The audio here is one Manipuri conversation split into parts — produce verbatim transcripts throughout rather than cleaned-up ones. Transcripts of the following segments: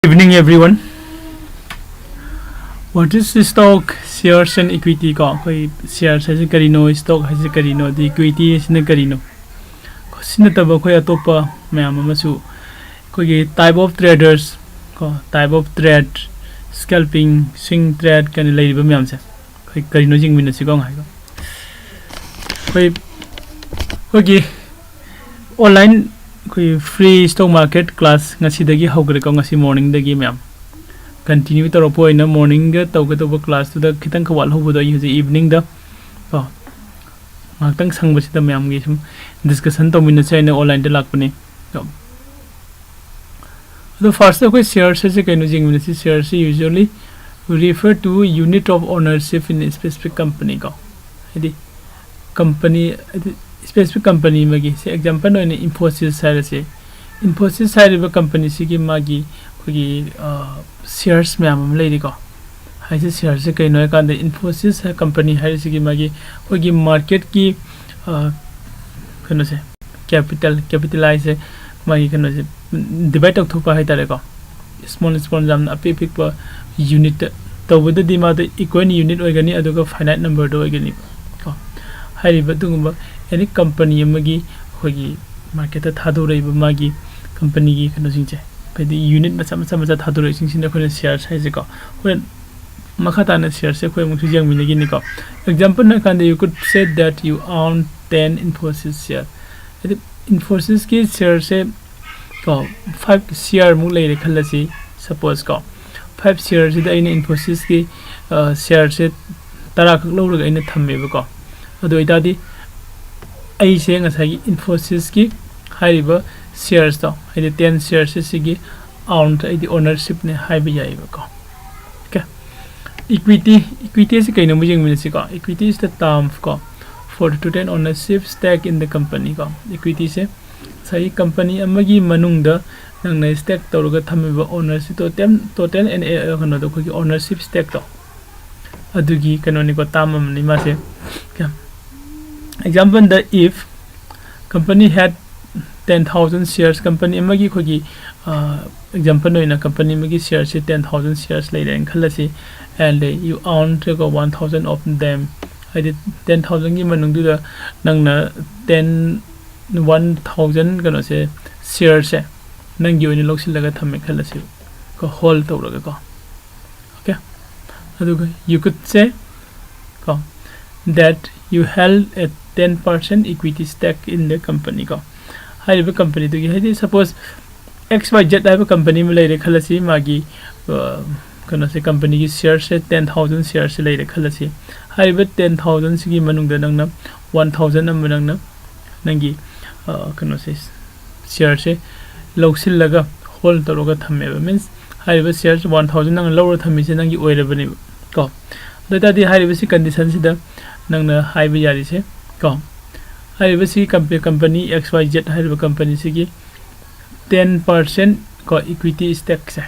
Evening, everyone. What is stock, shares and equity? ꯀꯣ, ꯑꯩꯈꯣꯏ shares ꯍꯥꯏꯁꯦ ꯀꯔꯤꯅꯣ, stock ꯍꯥꯏꯁꯦ ꯀꯔꯤꯅꯣ, ꯑꯗꯩ equity ꯍꯥꯏꯁꯤꯅ ꯀꯔꯤꯅꯣ? ꯀꯣ, ꯁꯤ ꯅꯠꯇꯕ ꯑꯩꯈꯣꯏ ꯑꯇꯣꯞꯄ ꯃꯌꯥꯝ ꯑꯃꯁꯨ, ꯑꯩꯈꯣꯏꯒꯤ type of traders, ꯀꯣ, type of trade, scalping, swing trade ꯀꯥꯏꯅ ꯂꯩꯔꯤꯕ ꯃꯌꯥꯝꯁꯦ, ꯑꯩꯈꯣꯏ ꯀꯔꯤꯅꯣ ꯌꯦꯡꯃꯤꯟꯅꯁꯤꯀꯣ ꯉꯥꯏꯈꯣ꯫ ꯑꯩꯈꯣꯏ, ꯑꯩꯈꯣꯏꯒꯤ online ꯑꯩꯈꯣꯏ free stock market class ꯉꯁꯤꯗꯒꯤ ꯍꯧꯈ꯭ꯔꯦꯀꯣ, ꯉꯁꯤ morningꯗꯒꯤ ꯃꯌꯥꯝ continue ꯇꯧꯔꯛꯄ ꯑꯣꯏꯅ morningꯗ ꯇꯧꯒꯗꯧꯕ classꯇꯨꯗ ꯈꯤꯇꯪ ꯈꯛ ꯋꯥꯠꯍꯧꯕꯗꯣ ꯑꯩ ꯍꯧꯖꯤꯛ eveningꯗ ꯀꯣ ꯉꯥꯏꯍꯥꯛꯇꯪ ꯁꯪꯕꯁꯤꯗ ꯃꯌꯥꯝꯒꯤ ꯁꯨꯝ discussion ꯇꯧꯃꯤꯟꯅꯁꯦ ꯍꯥꯏꯅ onlineꯗ ꯂꯥꯛꯄꯅꯤ꯫ ꯀꯣ꯫ ꯑꯗꯣ first ꯑꯩꯈꯣꯏ shares ꯍꯥꯏꯁꯦ ꯀꯩꯅꯣ ꯌꯦꯡꯃꯤꯟꯅꯁꯤ꯫ Shares ꯁꯤ usually refer to unit of ownership in a specific company ꯀꯣ, ꯍꯥꯏꯗꯤ company, ꯍꯥꯏꯗꯤ specific company ꯑꯃꯒꯤ, ꯁꯤ example ꯑꯣꯏꯅ Infosys ꯍꯥꯏꯔꯁꯤ꯫ Infosys ꯍꯥꯏꯔꯤꯕ companyꯁꯤꯒꯤ ꯃꯥꯒꯤ ꯑꯩꯈꯣꯏꯒꯤ shares ꯃꯌꯥꯝ ꯑꯃ ꯂꯩꯔꯤꯀꯣ꯫ ꯍꯥꯏꯁꯦ sharesꯁꯦ ꯀꯩꯅꯣ ꯍꯥꯏꯀꯥꯟꯗ Infosys company ꯍꯥꯏꯔꯤꯁꯤꯒꯤ ꯃꯥꯒꯤ ꯑꯩꯈꯣꯏꯒꯤ marketꯀꯤ ꯀꯩꯅꯣꯁꯦ, capital, capital ꯍꯥꯏꯁꯦ ꯃꯥꯒꯤ ꯀꯩꯅꯣꯁꯦ divide ꯇꯧꯊꯣꯛꯄ ꯍꯥꯏꯇꯥꯔꯦꯀꯣ꯫ Small small, ꯌꯥꯝꯅ ꯑꯄꯤꯛ ꯑꯄꯤꯛꯄ unitꯇ ꯇꯧꯕꯗꯗꯤ ꯃꯥꯗꯣ equal unit ꯑꯣꯏꯒꯅꯤ, ꯑꯗꯨꯒ finite numberꯗ ꯑꯣꯏꯒꯅꯤ ꯀꯣ꯫ ꯍꯥꯏꯔꯤꯕ ꯑꯗꯨꯒꯨꯝꯕ any company ꯑꯃꯒꯤ ꯑꯩꯈꯣꯏꯒꯤ marketꯇ ꯊꯥꯗꯣꯔꯛꯏꯕ ꯃꯥꯒꯤ companyꯒꯤ ꯀꯩꯅꯣꯁꯤꯡꯁꯦ, ꯍꯥꯏꯗꯤ unit ꯃꯆꯥ ꯃꯆꯥ ꯃꯆꯥ ꯊꯥꯗꯣꯔꯛꯏꯁꯤꯡꯁꯤꯅ ꯑꯩꯈꯣꯏꯅ shares ꯍꯥꯏꯁꯦꯀꯣ꯫ ꯍꯣꯔꯦꯟ ꯃꯈꯥ ꯇꯥꯅ sharesꯁꯦ ꯑꯩꯈꯣꯏ ꯑꯃꯨꯛꯁꯨ ꯌꯦꯡꯃꯤꯟꯅꯒꯅꯤꯀꯣ꯫ Example ꯑꯣꯏꯅ ꯍꯥꯏꯔꯀꯥꯟꯗ you could say that you own ten Infosys share꯫ ꯍꯥꯏꯗꯤ Infosysꯀꯤ sharesꯁꯦ ꯀꯣ, five shareꯃꯨꯛ ꯂꯩꯔꯦ ꯈꯜꯂꯁꯤ, suppose ꯀꯣ꯫ Five shareꯁꯤꯗ ꯑꯩꯅ Infosysꯀꯤ sharesꯁꯦ ꯇꯔꯥꯈꯛ ꯂꯧꯔꯒ ꯑꯩꯅ ꯊꯝꯃꯦꯕꯀꯣ꯫ ꯑꯗꯨ ꯑꯣꯏꯇꯥꯔꯗꯤ ꯑꯩꯁꯦ ꯉꯁꯥꯏꯒꯤ Infosysꯀꯤ ꯍꯥꯏꯔꯤꯕ sharesꯇꯣ, ꯍꯥꯏꯗꯤ ten sharesꯁꯦ ꯁꯤꯒꯤ owned, ꯑꯩꯗꯤ ownershipꯅꯦ ꯍꯥꯏꯕ ꯌꯥꯏꯑꯕꯀꯣ꯫ Okay꯫ Equity, equity ꯑꯁꯤ ꯀꯩꯅꯣ ꯑꯃꯨꯛ ꯌꯦꯡꯃꯤꯟꯅꯁꯤꯀꯣ꯫ Equity is the term ꯀꯣ for the total ownership stake in the company ꯀꯣ꯫ Equityꯁꯦ ꯉꯁꯥꯏꯒꯤ company ꯑꯃꯒꯤ ꯃꯅꯨꯡꯗ ꯅꯪꯅ stake ꯇꯧꯔꯒ ꯊꯝꯃꯤꯕ ownership, total, total and, ꯑ, ꯀꯩꯅꯣꯗꯣ, ꯑꯩꯈꯣꯏꯒꯤ ownership stakeꯇꯣ, ꯑꯗꯨꯒꯤ ꯀꯩꯅꯣꯅꯤꯀꯣ, term ꯑꯃꯅꯤ ꯃꯥꯁꯦ꯫ Okay꯫ Example the, if company had ten thousand shares, company ꯑꯃꯒꯤ ꯑꯩꯈꯣꯏꯒꯤ, ꯑ, ꯑꯦꯛꯖꯥꯝꯄꯜ ꯑꯣꯏꯅ ꯀꯝꯄꯅꯤ ꯑꯃꯒꯤ ꯁꯤꯌꯔꯁꯦ ten thousand ꯁꯤꯌꯔꯁ ꯂꯩꯔꯦꯅ ꯈꯜꯂꯁꯤ, and you own ꯀꯣ one thousand of them, ꯍꯥꯏꯗꯤ ten thousandꯒꯤ ꯃꯅꯨꯡꯗꯨꯗ ꯅꯪꯅ ten one thousand ꯀꯩꯅꯣꯁꯦ, ꯁꯤꯌꯔꯁꯦ ꯅꯪꯒꯤ ꯑꯣꯏꯅ ꯂꯧꯁꯤꯜꯂꯒ ꯊꯝꯃꯦ ꯈꯜꯂꯁꯤ ꯀꯣ, ꯍꯣꯜ ꯇꯧꯔꯒ ꯀꯣ꯫ ꯑꯣꯀꯦ, ꯑꯗꯨꯒ you could say ꯀꯣ, that you held a ten percent equity stake in the company ꯀꯣ꯫ ꯍꯥꯏꯔꯤꯕ ꯀꯝꯄꯅꯤꯗꯨꯒꯤ, ꯍꯥꯏꯗꯤ ꯁꯄꯣꯁ ꯑꯦꯛꯁ ꯋꯥꯏ ꯖꯦꯠ ꯍꯥꯏꯕ ꯀꯝꯄꯅꯤ ꯑꯃ ꯂꯩꯔꯦ ꯈꯜꯂꯁꯤ, ꯃꯥꯒꯤ ꯑ, ꯀꯩꯅꯣꯁꯦ, ꯀꯝꯄꯅꯤꯒꯤ ꯁꯤꯌꯔꯁꯦ ten thousand ꯁꯤꯌꯔꯁꯦ ꯂꯩꯔꯦ ꯈꯜꯂꯁꯤ꯫ ꯍꯥꯏꯔꯤꯕ ten thousandꯁꯤꯒꯤ ꯃꯅꯨꯡꯗ ꯅꯪꯅ one thousand ꯑꯃ ꯅꯪꯅ ꯅꯪꯒꯤ ꯑ, ꯀꯩꯅꯣꯁꯦ, ꯁꯤꯌꯔꯁꯦ ꯂꯧꯁꯤꯜꯂꯒ ꯍꯣꯜ ꯇꯧꯔꯒ ꯊꯝꯃꯦꯕ꯫ ꯃꯤꯟꯁ ꯍꯥꯏꯔꯤꯕ ꯁꯤꯌꯔꯁꯦ one thousand ꯅꯪꯅ ꯂꯧꯔ ꯊꯝꯃꯤꯁꯦ ꯅꯪꯒꯤ ꯑꯣꯏꯔꯕꯅꯦꯕ ꯀꯣ꯫ ꯑꯗꯨ ꯑꯣꯏ ꯇꯥꯔꯗꯤ ꯍꯥꯏꯔꯤꯕꯁꯤ ꯀꯟꯗꯤꯁꯟꯁꯤꯗ ꯅꯪꯅ ꯍꯥꯏꯕ ꯌꯥꯔꯤꯁꯦ ꯀꯣ, ꯍꯥꯏꯔꯤꯕꯁꯤ ꯀꯝꯄ-, ꯀꯝꯄꯅꯤ X Y Z ꯍꯥꯏꯔꯤꯕ ꯀꯝꯄꯅꯤꯁꯤꯒꯤ ten percent ꯀꯣ, ꯏꯀ꯭ꯋꯤꯇꯤ ꯁ꯭ꯇꯦꯛꯁꯦ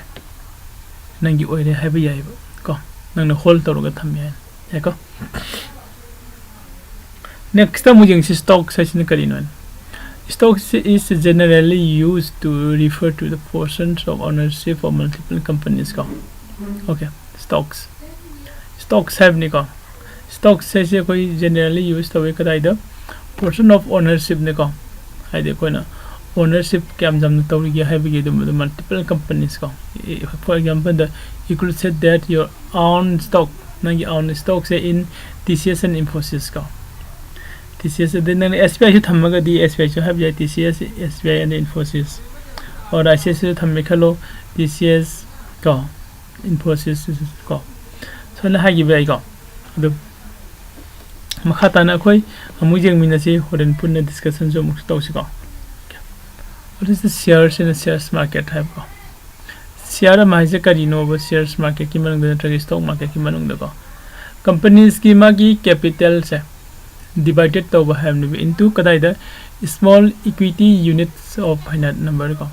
ꯅꯪꯒꯤ ꯑꯣꯏꯔꯦ ꯍꯥꯏꯕ ꯌꯥꯏꯑꯕ ꯀꯣ, ꯅꯪꯅ ꯍꯣꯜ ꯇꯧꯔꯒ ꯊꯝꯃꯦ ꯍꯥꯏꯅ ꯌꯥꯏꯀꯣ꯫ ꯅꯦꯛꯁꯇ ꯑꯃꯨꯛ ꯌꯦꯡꯁꯤ, ꯁ꯭ꯇꯣꯛꯁ ꯍꯥꯏꯁꯤꯅ ꯀꯔꯤꯅꯣ ꯍꯥꯏꯅ꯫ Stocks is generally used to refer to the portions of ownership of multiple companies ꯀꯣ꯫ ꯑꯣꯀꯦ, ꯁ꯭ꯇꯣꯛꯁ, ꯁ꯭ꯇꯣꯛꯁ ꯍꯥꯏꯕꯅꯤꯀꯣ꯫ ꯁ꯭ꯇꯣꯛꯁ ꯍꯥꯏꯁꯦ ꯑꯩꯈꯣꯏ ꯖꯦꯅꯔꯦꯜꯂꯤ ꯌꯨꯁ ꯇꯧꯋꯤ ꯀꯗꯥꯏꯗ? Portion of ownershipꯅꯤꯀꯣ, ꯍꯥꯏꯗꯤ ꯑꯩꯈꯣꯏꯅ ꯑꯣꯅꯔꯁꯤꯞ ꯀꯌꯥꯝ ꯌꯥꯝꯅ ꯇꯧꯔꯤꯒꯦ ꯍꯥꯏꯕꯒꯤ ꯑꯗꯨꯝꯕꯗꯣ, multiple companies ꯀꯣ꯫ For example, the, you could say that your own stock, ꯅꯪꯒꯤ own ꯁ꯭ꯇꯣꯛꯁꯦ in T C S and Infosys ꯀꯣ꯫ T C S ꯑꯗꯩ ꯅꯪꯅ S B I ꯁꯨ ꯊꯝꯃꯒꯗꯤ S B I ꯁꯨ ꯍꯥꯏꯕ ꯌꯥꯏ, T C S, S B I and Infosys꯫ Or I C I C ꯁꯨ ꯊꯝꯃꯦ ꯈꯜꯂꯣ, T C S ꯀꯣ, Infosys ꯀꯣ, ꯁꯨꯃꯥꯏꯅ ꯍꯥꯏꯈꯤꯕ ꯌꯥꯏꯀꯣ꯫ ꯑꯗꯨ ꯃꯈꯥ ꯇꯥꯅ ꯑꯩꯈꯣꯏ ꯑꯃꯨꯛ ꯌꯦꯡꯃꯤꯟꯅꯁꯤ, ꯍꯣꯔꯦꯟ ꯄꯨꯟꯅ ꯗꯤꯁꯀꯁꯟꯁꯨ ꯑꯃꯨꯛ ꯇꯧꯁꯤꯀꯣ꯫ What is the shares in the shares market ꯍꯥꯏꯕꯀꯣ꯫ ꯁꯤꯌꯥꯔ ꯑꯃ ꯍꯥꯏꯁꯦ ꯀꯔꯤꯅꯣꯕ? ꯁꯤꯌꯔꯁ ꯃꯥꯔꯀꯦꯠꯀꯤ ꯃꯅꯨꯡꯗ ꯅꯠꯇ꯭ꯔꯒ ꯁ꯭ꯇꯣꯛ ꯃꯥꯔꯀꯦꯠꯀꯤ ꯃꯅꯨꯡꯗꯀꯣ, ꯀꯝꯄꯅꯤꯁꯀꯤ ꯃꯥꯒꯤ ꯀꯦꯄꯤꯇꯦꯜꯁꯦ ꯗꯤꯚꯥꯏꯗꯦꯠ ꯇꯧꯕ ꯍꯥꯏꯕꯅꯦꯕ, into ꯀꯗꯥꯏꯗ? Small equity units of finite number ꯀꯣ,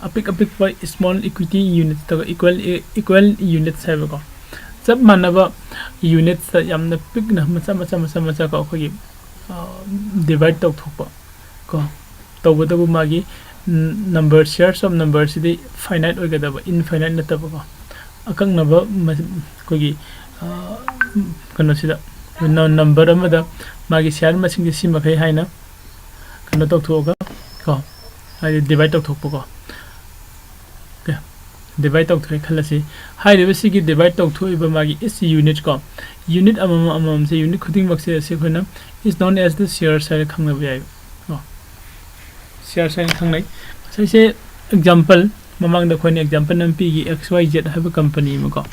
ꯑꯄꯤꯛ ꯑꯄꯤꯛꯄ small equity units ꯇꯧꯔꯒ equal, equal units ꯍꯥꯏꯕꯀꯣ, ꯆꯞ ꯃꯥꯟꯅꯕ units ꯇ ꯌꯥꯝꯅ ꯄꯤꯛꯅ ꯃꯆꯥ ꯃꯆꯥ ꯃꯆꯥ ꯃꯆꯥ ꯀꯣ, ꯑꯩꯈꯣꯏꯒꯤ ꯗꯤꯚꯥꯏꯠ ꯇꯧꯊꯣꯛꯄ ꯀꯣ, ꯇꯧꯕꯇꯕꯨ ꯃꯥꯒꯤ number, series of number CD finite ꯑꯣꯏꯒꯗꯕ, infinite ꯅꯠꯇꯕꯀꯣ꯫ ꯑꯀꯛꯅꯕ ꯃ-, ꯑꯩꯈꯣꯏꯒꯤ, ꯑ, ꯀꯩꯅꯣꯁꯤꯗ, ꯅ-, number ꯑꯃꯗ ꯃꯥꯒꯤ share ꯃꯁꯤꯡꯁꯦ ꯁꯤ ꯃꯈꯩ ꯍꯥꯏꯅ ꯀꯩꯅꯣ ꯇꯧꯊꯣꯛꯑꯒ ꯀꯣ, ꯍꯥꯏꯗꯤ divide ꯇꯧꯊꯣꯛꯄꯀꯣ꯫ Okay, divide ꯇꯧꯊꯣꯛꯑꯦ ꯈꯜꯂꯁꯤ꯫ ꯍꯥꯏꯔꯤꯕꯁꯤꯒꯤ divide ꯇꯧꯊꯣꯛꯏꯕ ꯃꯥꯒꯤ each unit ꯀꯣ, unit ꯑꯃꯃꯝ ꯑꯃꯃꯝꯁꯦ, unit ꯈꯨꯗꯤꯡꯃꯛꯁꯦ ꯑꯁꯤ ꯑꯩꯈꯣꯏꯅ is known as the shares ꯍꯥꯏꯅ ꯈꯪꯅꯕ ꯌꯥꯏ ꯀꯣ꯫ Shares ꯍꯥꯏꯅ ꯈꯪꯅꯩ꯫ ꯉꯁꯥꯏꯁꯦ example, ꯃꯃꯥꯡꯗ ꯑꯩꯈꯣꯏꯅ example ꯑꯃ ꯄꯤꯈꯤ, X Y Z ꯍꯥꯏꯕ company ꯑꯃꯀꯣ꯫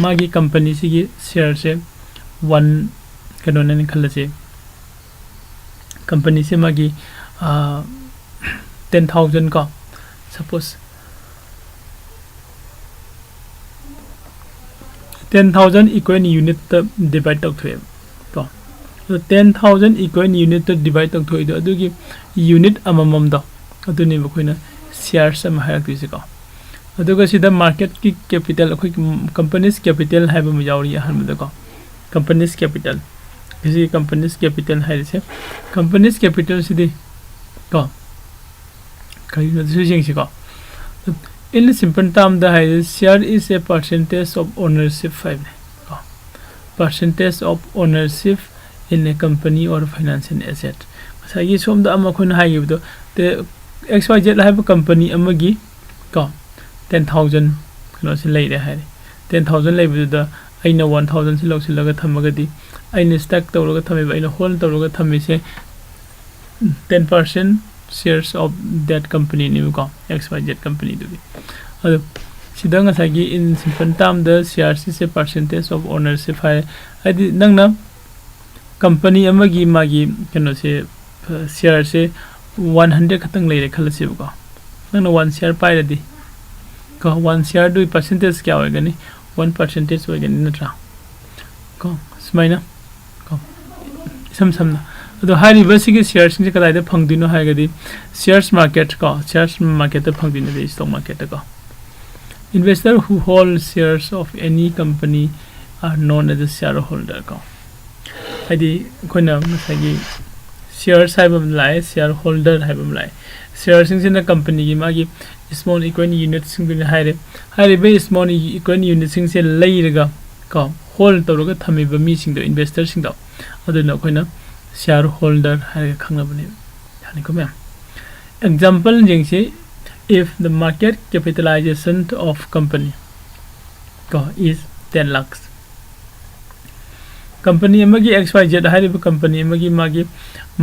ꯃꯥꯒꯤ company ꯁꯤꯒꯤ share ꯁꯦ one ꯀꯩꯅꯣꯅꯦꯅ ꯈꯜꯂꯁꯦ, company ꯁꯦ ꯃꯥꯒꯤ, ꯑ, ten thousand ꯀꯣ, suppose ten thousand equal unit ꯇ divide ꯇꯧꯊꯣꯛꯑꯦꯕ ꯀꯣ꯫ ꯑꯗꯣ ten thousand equal unit ꯇ divide ꯇꯧꯊꯣꯛꯏꯗꯣ ꯑꯗꯨꯒꯤ unit ꯑꯃꯃꯝꯗꯣ ꯑꯗꯨꯅꯦꯕ ꯑꯩꯈꯣꯏꯅ shares ꯑꯃ ꯍꯥꯏꯔꯛꯇꯣꯏꯁꯦ ꯀꯣ꯫ ꯑꯗꯨꯒ ꯁꯤꯗ market ꯀꯤ capital, ꯑꯩꯈꯣꯏꯒꯤ company's capital ꯍꯥꯏꯕ ꯑꯃ ꯌꯥꯎꯔꯤ ꯑꯍꯥꯟꯕꯗꯀꯣ꯫ Company's capital꯫ ꯁꯤ company's capital ꯍꯥꯏꯔꯤꯁꯦ, company's capital ꯁꯤꯗꯤ ꯀꯣ, ꯀꯔꯤꯅꯣ ꯑꯗꯨꯁꯨ ꯌꯦꯡꯁꯤꯀꯣ꯫ In simple term ꯗ ꯍꯥꯏꯔꯤꯁꯦ, share is a percentage of ownership ꯍꯥꯏꯕꯅꯦ ꯀꯣ꯫ Percentage of ownership in a company or financial asset꯫ ꯉꯁꯥꯏꯒꯤ ꯁꯣꯝꯗ ꯑꯃ ꯑꯩꯈꯣꯏꯅ ꯍꯥꯏꯈꯤꯕꯗꯣ, the X Y Z ꯍꯥꯏꯕ company ꯑꯃꯒꯤ ꯀꯣ, ten thousand ꯀꯩꯅꯣꯁꯤ ꯂꯩꯔꯦ ꯍꯥꯏꯔꯦ꯫ Ten thousand ꯂꯩꯕꯗꯨꯗ ꯑꯩꯅ one thousand ꯁꯤ ꯂꯧꯁꯤꯜꯂꯒ ꯊꯝꯃꯒꯗꯤ, ꯑꯩꯅ stack ꯇꯧꯔꯒ ꯊꯝꯃꯤꯕ, ꯑꯩꯅ hold ꯇꯧꯔꯒ ꯊꯝꯃꯤꯁꯦ ten percent shares of that company ꯅꯦꯕꯀꯣ, X Y Z company ꯗꯨꯒꯤ꯫ ꯑꯗꯣ ꯁꯤꯗ ꯉꯁꯥꯏꯒꯤ in simple term the shares is a percentage of ownership ꯍꯥꯏ, ꯍꯥꯏꯗꯤ ꯅꯪꯅ company ꯑꯃꯒꯤ ꯃꯥꯒꯤ ꯀꯩꯅꯣꯁꯦ, share ꯁꯦ one hundred ꯈꯛꯇꯪ ꯂꯩꯔꯦ ꯈꯜꯂꯁꯦꯕꯀꯣ꯫ ꯅꯪꯅ one share ꯄꯥꯏꯔꯗꯤ ꯀꯣ, one share ꯗꯨꯒꯤ percentage ꯀꯌꯥ ꯑꯣꯏꯒꯅꯤ? One percentage ꯑꯣꯏꯒꯅꯤ ꯅꯠꯇ꯭ꯔꯥ? ꯀꯣ, ꯁꯨꯃꯥꯏꯅ ꯀꯣ, ꯏꯁꯝ ꯁꯝꯅ꯫ ꯑꯗꯣ ꯍꯥꯏꯔꯤꯕ ꯁꯤꯒꯤ share ꯁꯤꯡꯁꯦ ꯀꯗꯥꯏꯗ ꯐꯪꯗꯣꯏꯅꯣ ꯍꯥꯏꯔꯒꯗꯤ, shares market ꯀꯣ, shares market ꯇ ꯐꯪꯗꯣꯏꯅꯦ, stock market ꯇ ꯀꯣ꯫ Investor who hold shares of any company are known as a shareholder ꯀꯣ꯫ ꯍꯥꯏꯗꯤ ꯑꯩꯈꯣꯏꯅ ꯉꯁꯥꯏꯒꯤ Shares ꯍꯥꯏꯕ ꯑꯃ ꯂꯥꯛꯑꯦ, shareholder ꯍꯥꯏꯕ ꯑꯃ ꯂꯥꯛꯑꯦ꯫ Shareꯁꯤꯡꯁꯤꯅ companyꯒꯤ ꯃꯥꯒꯤ small equal unitꯁꯤꯡꯗꯨꯅꯤ ꯍꯥꯏꯔꯦ꯫ ꯍꯥꯏꯔꯤꯕ small equal unitꯁꯤꯡꯁꯦ ꯂꯩꯔꯒ ꯀꯣ, hold ꯇꯧꯔꯒ ꯊꯝꯃꯤꯕ ꯃꯤꯁꯤꯡꯗꯣ, investorꯁꯤꯡꯗꯣ, ꯑꯗꯨꯅ ꯑꯩꯈꯣꯏꯅ shareholder ꯍꯥꯏꯔꯒ ꯈꯪꯅꯕꯅꯦꯕ꯫ ꯌꯥꯅꯤꯀꯣ ꯃꯌꯥꯝ? Example ꯌꯦꯡꯁꯤ, if the market capitalization of company ꯀꯣ is ten lakhs꯫ Company ꯑꯃꯒꯤ, X Y Z ꯍꯥꯏꯔꯤꯕ company ꯑꯃꯒꯤ ꯃꯥꯒꯤ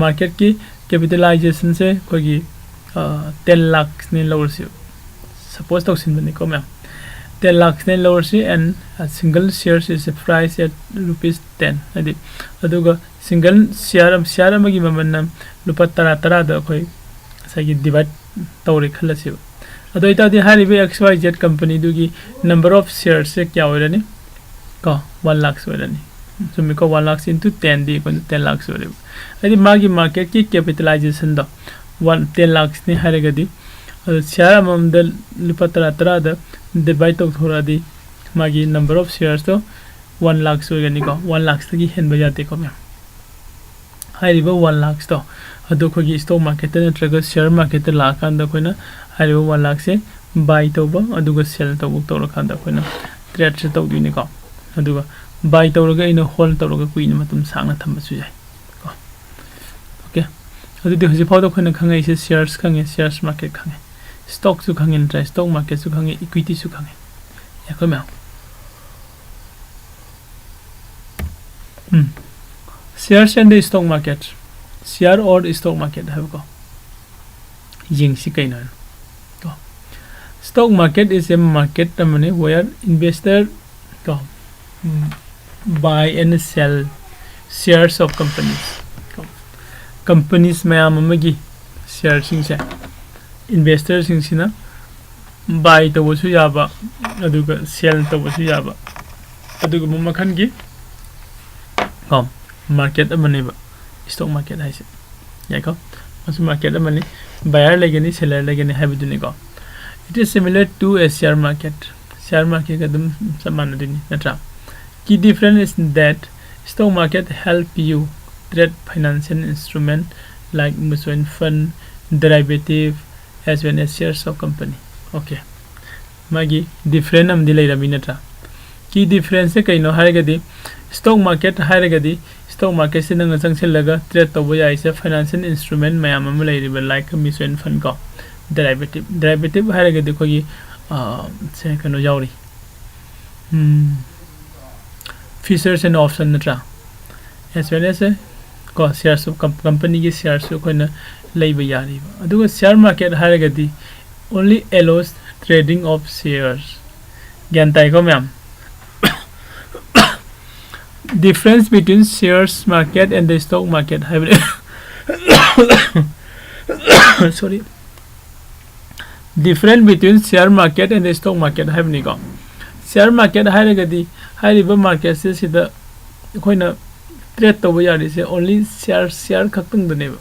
marketꯀꯤ capitalizationꯁꯦ ꯑꯩꯈꯣꯏꯒꯤ ten lakhsꯅꯦ ꯂꯧꯔꯁꯤ, suppose ꯇꯧꯁꯤꯟꯕꯅꯤꯀꯣ ꯃꯌꯥꯝ꯫ Ten lakhsꯅꯦ ꯂꯧꯔꯁꯤ, and single shares is priced at rupees ten, ꯍꯥꯏꯗꯤ ꯑꯗꯨꯒ single share ꯑꯃ, share ꯑꯃꯒꯤ ꯃꯃꯜꯅ ꯂꯨꯄꯥ ꯇꯔꯥ, ꯇꯔꯥꯗ ꯑꯩꯈꯣꯏ ꯉꯁꯥꯏꯒꯤ divide ꯇꯧꯔꯦ ꯈꯜꯂꯁꯦꯕ꯫ ꯑꯗꯨ ꯑꯣꯏꯇꯥꯔꯗꯤ ꯍꯥꯏꯔꯤꯕ X Y Z companyꯗꯨꯒꯤ number of sharesꯁꯦ ꯀꯌꯥ ꯑꯣꯏꯔꯅꯤ? ꯀꯣ, one lakhs ꯑꯣꯏꯔꯅꯤ꯫ ꯆꯨꯝꯃꯤꯀꯣ? One lakhs into tenꯗꯤ ꯑꯩꯈꯣꯏꯅ ten lakhs ꯑꯣꯏꯔꯦꯕ꯫ ꯍꯥꯏꯗꯤ ꯃꯥꯒꯤ marketꯀꯤ capitalizationꯗꯣ one, ten lakhsꯅꯤ ꯍꯥꯏꯔꯒꯗꯤ, ꯑꯗꯣ share ꯑꯃꯃꯝꯗ ꯂꯨꯄꯥ ꯇꯔꯥ, ꯇꯔꯥꯗ divide ꯇꯧꯊꯣꯔꯛꯑꯗꯤ ꯃꯥꯒꯤ number of sharesꯇꯣ one lakhs ꯑꯣꯏꯒꯅꯤꯀꯣ꯫ One lakhsꯇꯒꯤ ꯍꯦꯟꯕ ꯌꯥꯗꯦꯀꯣ ꯃꯌꯥꯝ꯫ ꯍꯥꯏꯔꯤꯕ one lakhsꯇꯣ ꯑꯗꯨ ꯑꯩꯈꯣꯏꯒꯤ stock marketꯇ ꯅꯠꯇ꯭ꯔꯒ share marketꯇ ꯂꯥꯛꯑꯀꯥꯟꯗ ꯑꯩꯈꯣꯏꯅ ꯍꯥꯏꯔꯤꯕ one lakhsꯁꯦ buy ꯇꯧꯕ ꯑꯗꯨꯒ sell ꯇꯧꯕ ꯇꯧꯔꯀꯥꯟꯗ ꯑꯩꯈꯣꯏꯅ tradeꯁꯦ ꯇꯧꯗꯣꯏꯅꯤꯀꯣ꯫ ꯑꯗꯨꯒ buy ꯇꯧꯔꯒ ꯑꯩꯅ hold ꯇꯧꯔꯒ ꯀꯨꯏꯅ ꯃꯇꯝ ꯁꯥꯡꯅ ꯊꯝꯕꯁꯨ ꯌꯥꯏ ꯀꯣ꯫ Okay, ꯑꯗꯨꯗꯤ ꯍꯧꯖꯤꯛ ꯐꯥꯎꯗ ꯑꯩꯈꯣꯏꯅ ꯈꯪꯉꯛꯏꯁꯦ shares ꯈꯪꯉꯦ, shares market ꯈꯪꯉꯦ, stockꯁꯨ ꯈꯪꯉꯦ ꯅꯠꯇ꯭ꯔꯥ? Stock marketꯁꯨ ꯈꯪꯉꯦ, equityꯁꯨ ꯈꯪꯉꯦ꯫ ꯌꯥꯏꯀꯣ ꯃꯌꯥꯝ? ꯎꯝ꯫ Shares and the stock market, share or stock market ꯍꯥꯏꯕꯀꯣ꯫ ꯌꯦꯡꯁꯤ ꯀꯩꯅꯣ ꯍꯥꯏꯅ꯫ ꯀꯣ, stock market is a market ꯑꯃꯅꯤ where investor ꯀꯣ, buy and sell shares of companies ꯀꯣ꯫ Companies ꯃꯌꯥꯝ ꯑꯃꯒꯤ shareꯁꯤꯡꯁꯦ investorꯁꯤꯡꯁꯤꯅ buy ꯇꯧꯕꯁꯨ ꯌꯥꯕ, ꯑꯗꯨꯒ sell ꯇꯧꯕꯁꯨ ꯌꯥꯕ, ꯑꯗꯨꯒꯨꯝꯕ ꯃꯈꯜꯒꯤ ꯀꯣ, market ꯑꯃꯅꯦꯕ stock market ꯍꯥꯏꯁꯦ꯫ ꯌꯥꯏꯀꯣ? ꯃꯁꯤ market ꯑꯃꯅꯤ, buyer ꯂꯩꯒꯅꯤ, seller ꯂꯩꯒꯅꯤ ꯍꯥꯏꯕꯗꯨꯅꯤꯀꯣ꯫ It is similar to a share market. Share marketꯀ ꯑꯗꯨꯝ ꯆꯞ ꯃꯥꯟꯅꯗꯣꯏꯅꯤ, ꯅꯠꯇ꯭ꯔꯥ? Key difference is that stock market help you trade financial instrument like mutual fund, derivative, as well as shares of company. Okay, ꯃꯥꯒꯤ different ꯑꯃꯗꯤ ꯂꯩꯔꯝꯃꯤ ꯅꯠꯇ꯭ꯔꯥ? Key difference ꯁꯦ ꯀꯩꯅꯣ ꯍꯥꯏꯔꯒꯗꯤ, stock market ꯍꯥꯏꯔꯒꯗꯤ stock market ꯁꯦ ꯅꯪꯅ ꯆꯪꯁꯤꯜꯂꯒ trade ꯇꯧꯕ ꯌꯥꯔꯤꯁꯦ financial instrument ꯃꯌꯥꯝ ꯑꯃ ꯂꯩꯔꯤꯕ, like mutual fund ꯀꯣ, derivative, derivative ꯍꯥꯏꯔꯒꯗꯤ ꯑꯩꯈꯣꯏꯒꯤ, ꯑ, ꯁꯦ ꯀꯩꯅꯣ ꯌꯥꯎꯔꯤ, ꯎꯝ, futures and option ꯅꯠꯇ꯭ꯔꯥ? As well as ꯀꯣ, shares of com-, company ꯒꯤ shares ꯁꯨ ꯑꯩꯈꯣꯏꯅ ꯂꯩꯕ ꯌꯥꯔꯤꯕ꯫ ꯑꯗꯨꯒ share market ꯍꯥꯏꯔꯒꯗꯤ only allows trading of shares꯫ ꯒ꯭ꯌꯥꯟ ꯇꯥꯏꯀꯣ ꯃꯌꯥꯝ? Difference between shares market and the stock market ꯍꯥꯏꯕꯅꯤ꯫ Sorry, difference between share market and the stock market ꯍꯥꯏꯕꯅꯤꯀꯣ꯫ Share market ꯍꯥꯏꯔꯒꯗꯤ ꯍꯥꯏꯔꯤꯕ market ꯁꯦ ꯁꯤꯗ ꯑꯩꯈꯣꯏꯅ trade ꯇꯧꯕ ꯌꯥꯔꯤꯁꯦ only share, share ꯈꯛꯇꯪꯗꯅꯦꯕ꯫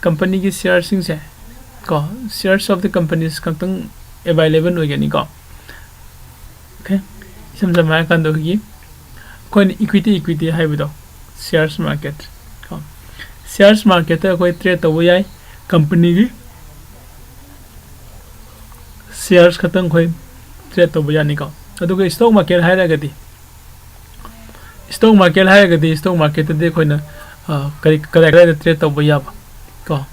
Company ꯒꯤ share ꯁꯤꯡꯁꯦ ꯀꯣ, shares of the companies ꯈꯛꯇꯪ available ꯑꯣꯏꯒꯅꯤꯀꯣ꯫ Okay, ꯏꯁꯝ ꯁꯝꯅ ꯍꯥꯏꯔꯀꯥꯟꯗ ꯑꯩꯈꯣꯏꯒꯤ, ꯑꯩꯈꯣꯏꯅ equity, equity ꯍꯥꯏꯕꯗꯣ, shares market ꯀꯣ, shares market ꯇ ꯑꯩꯈꯣꯏ trade ꯇꯧꯕ ꯌꯥꯏ꯫ Company ꯒꯤ shares ꯈꯛꯇꯪ ꯑꯩꯈꯣꯏ trade ꯇꯧꯕ ꯌꯥꯅꯤꯀꯣ꯫ ꯑꯗꯨꯒ stock market ꯍꯥꯏꯔꯒꯗꯤ, stock market ꯍꯥꯏꯔꯒꯗꯤ stock market ꯇꯗꯤ ꯑꯩꯈꯣꯏꯅ, ꯑ, ꯀꯔꯤ, ꯀꯗꯥꯏ ꯀꯗꯥꯏꯗ trade ꯇꯧꯕ ꯌꯥꯕ ꯀꯣ?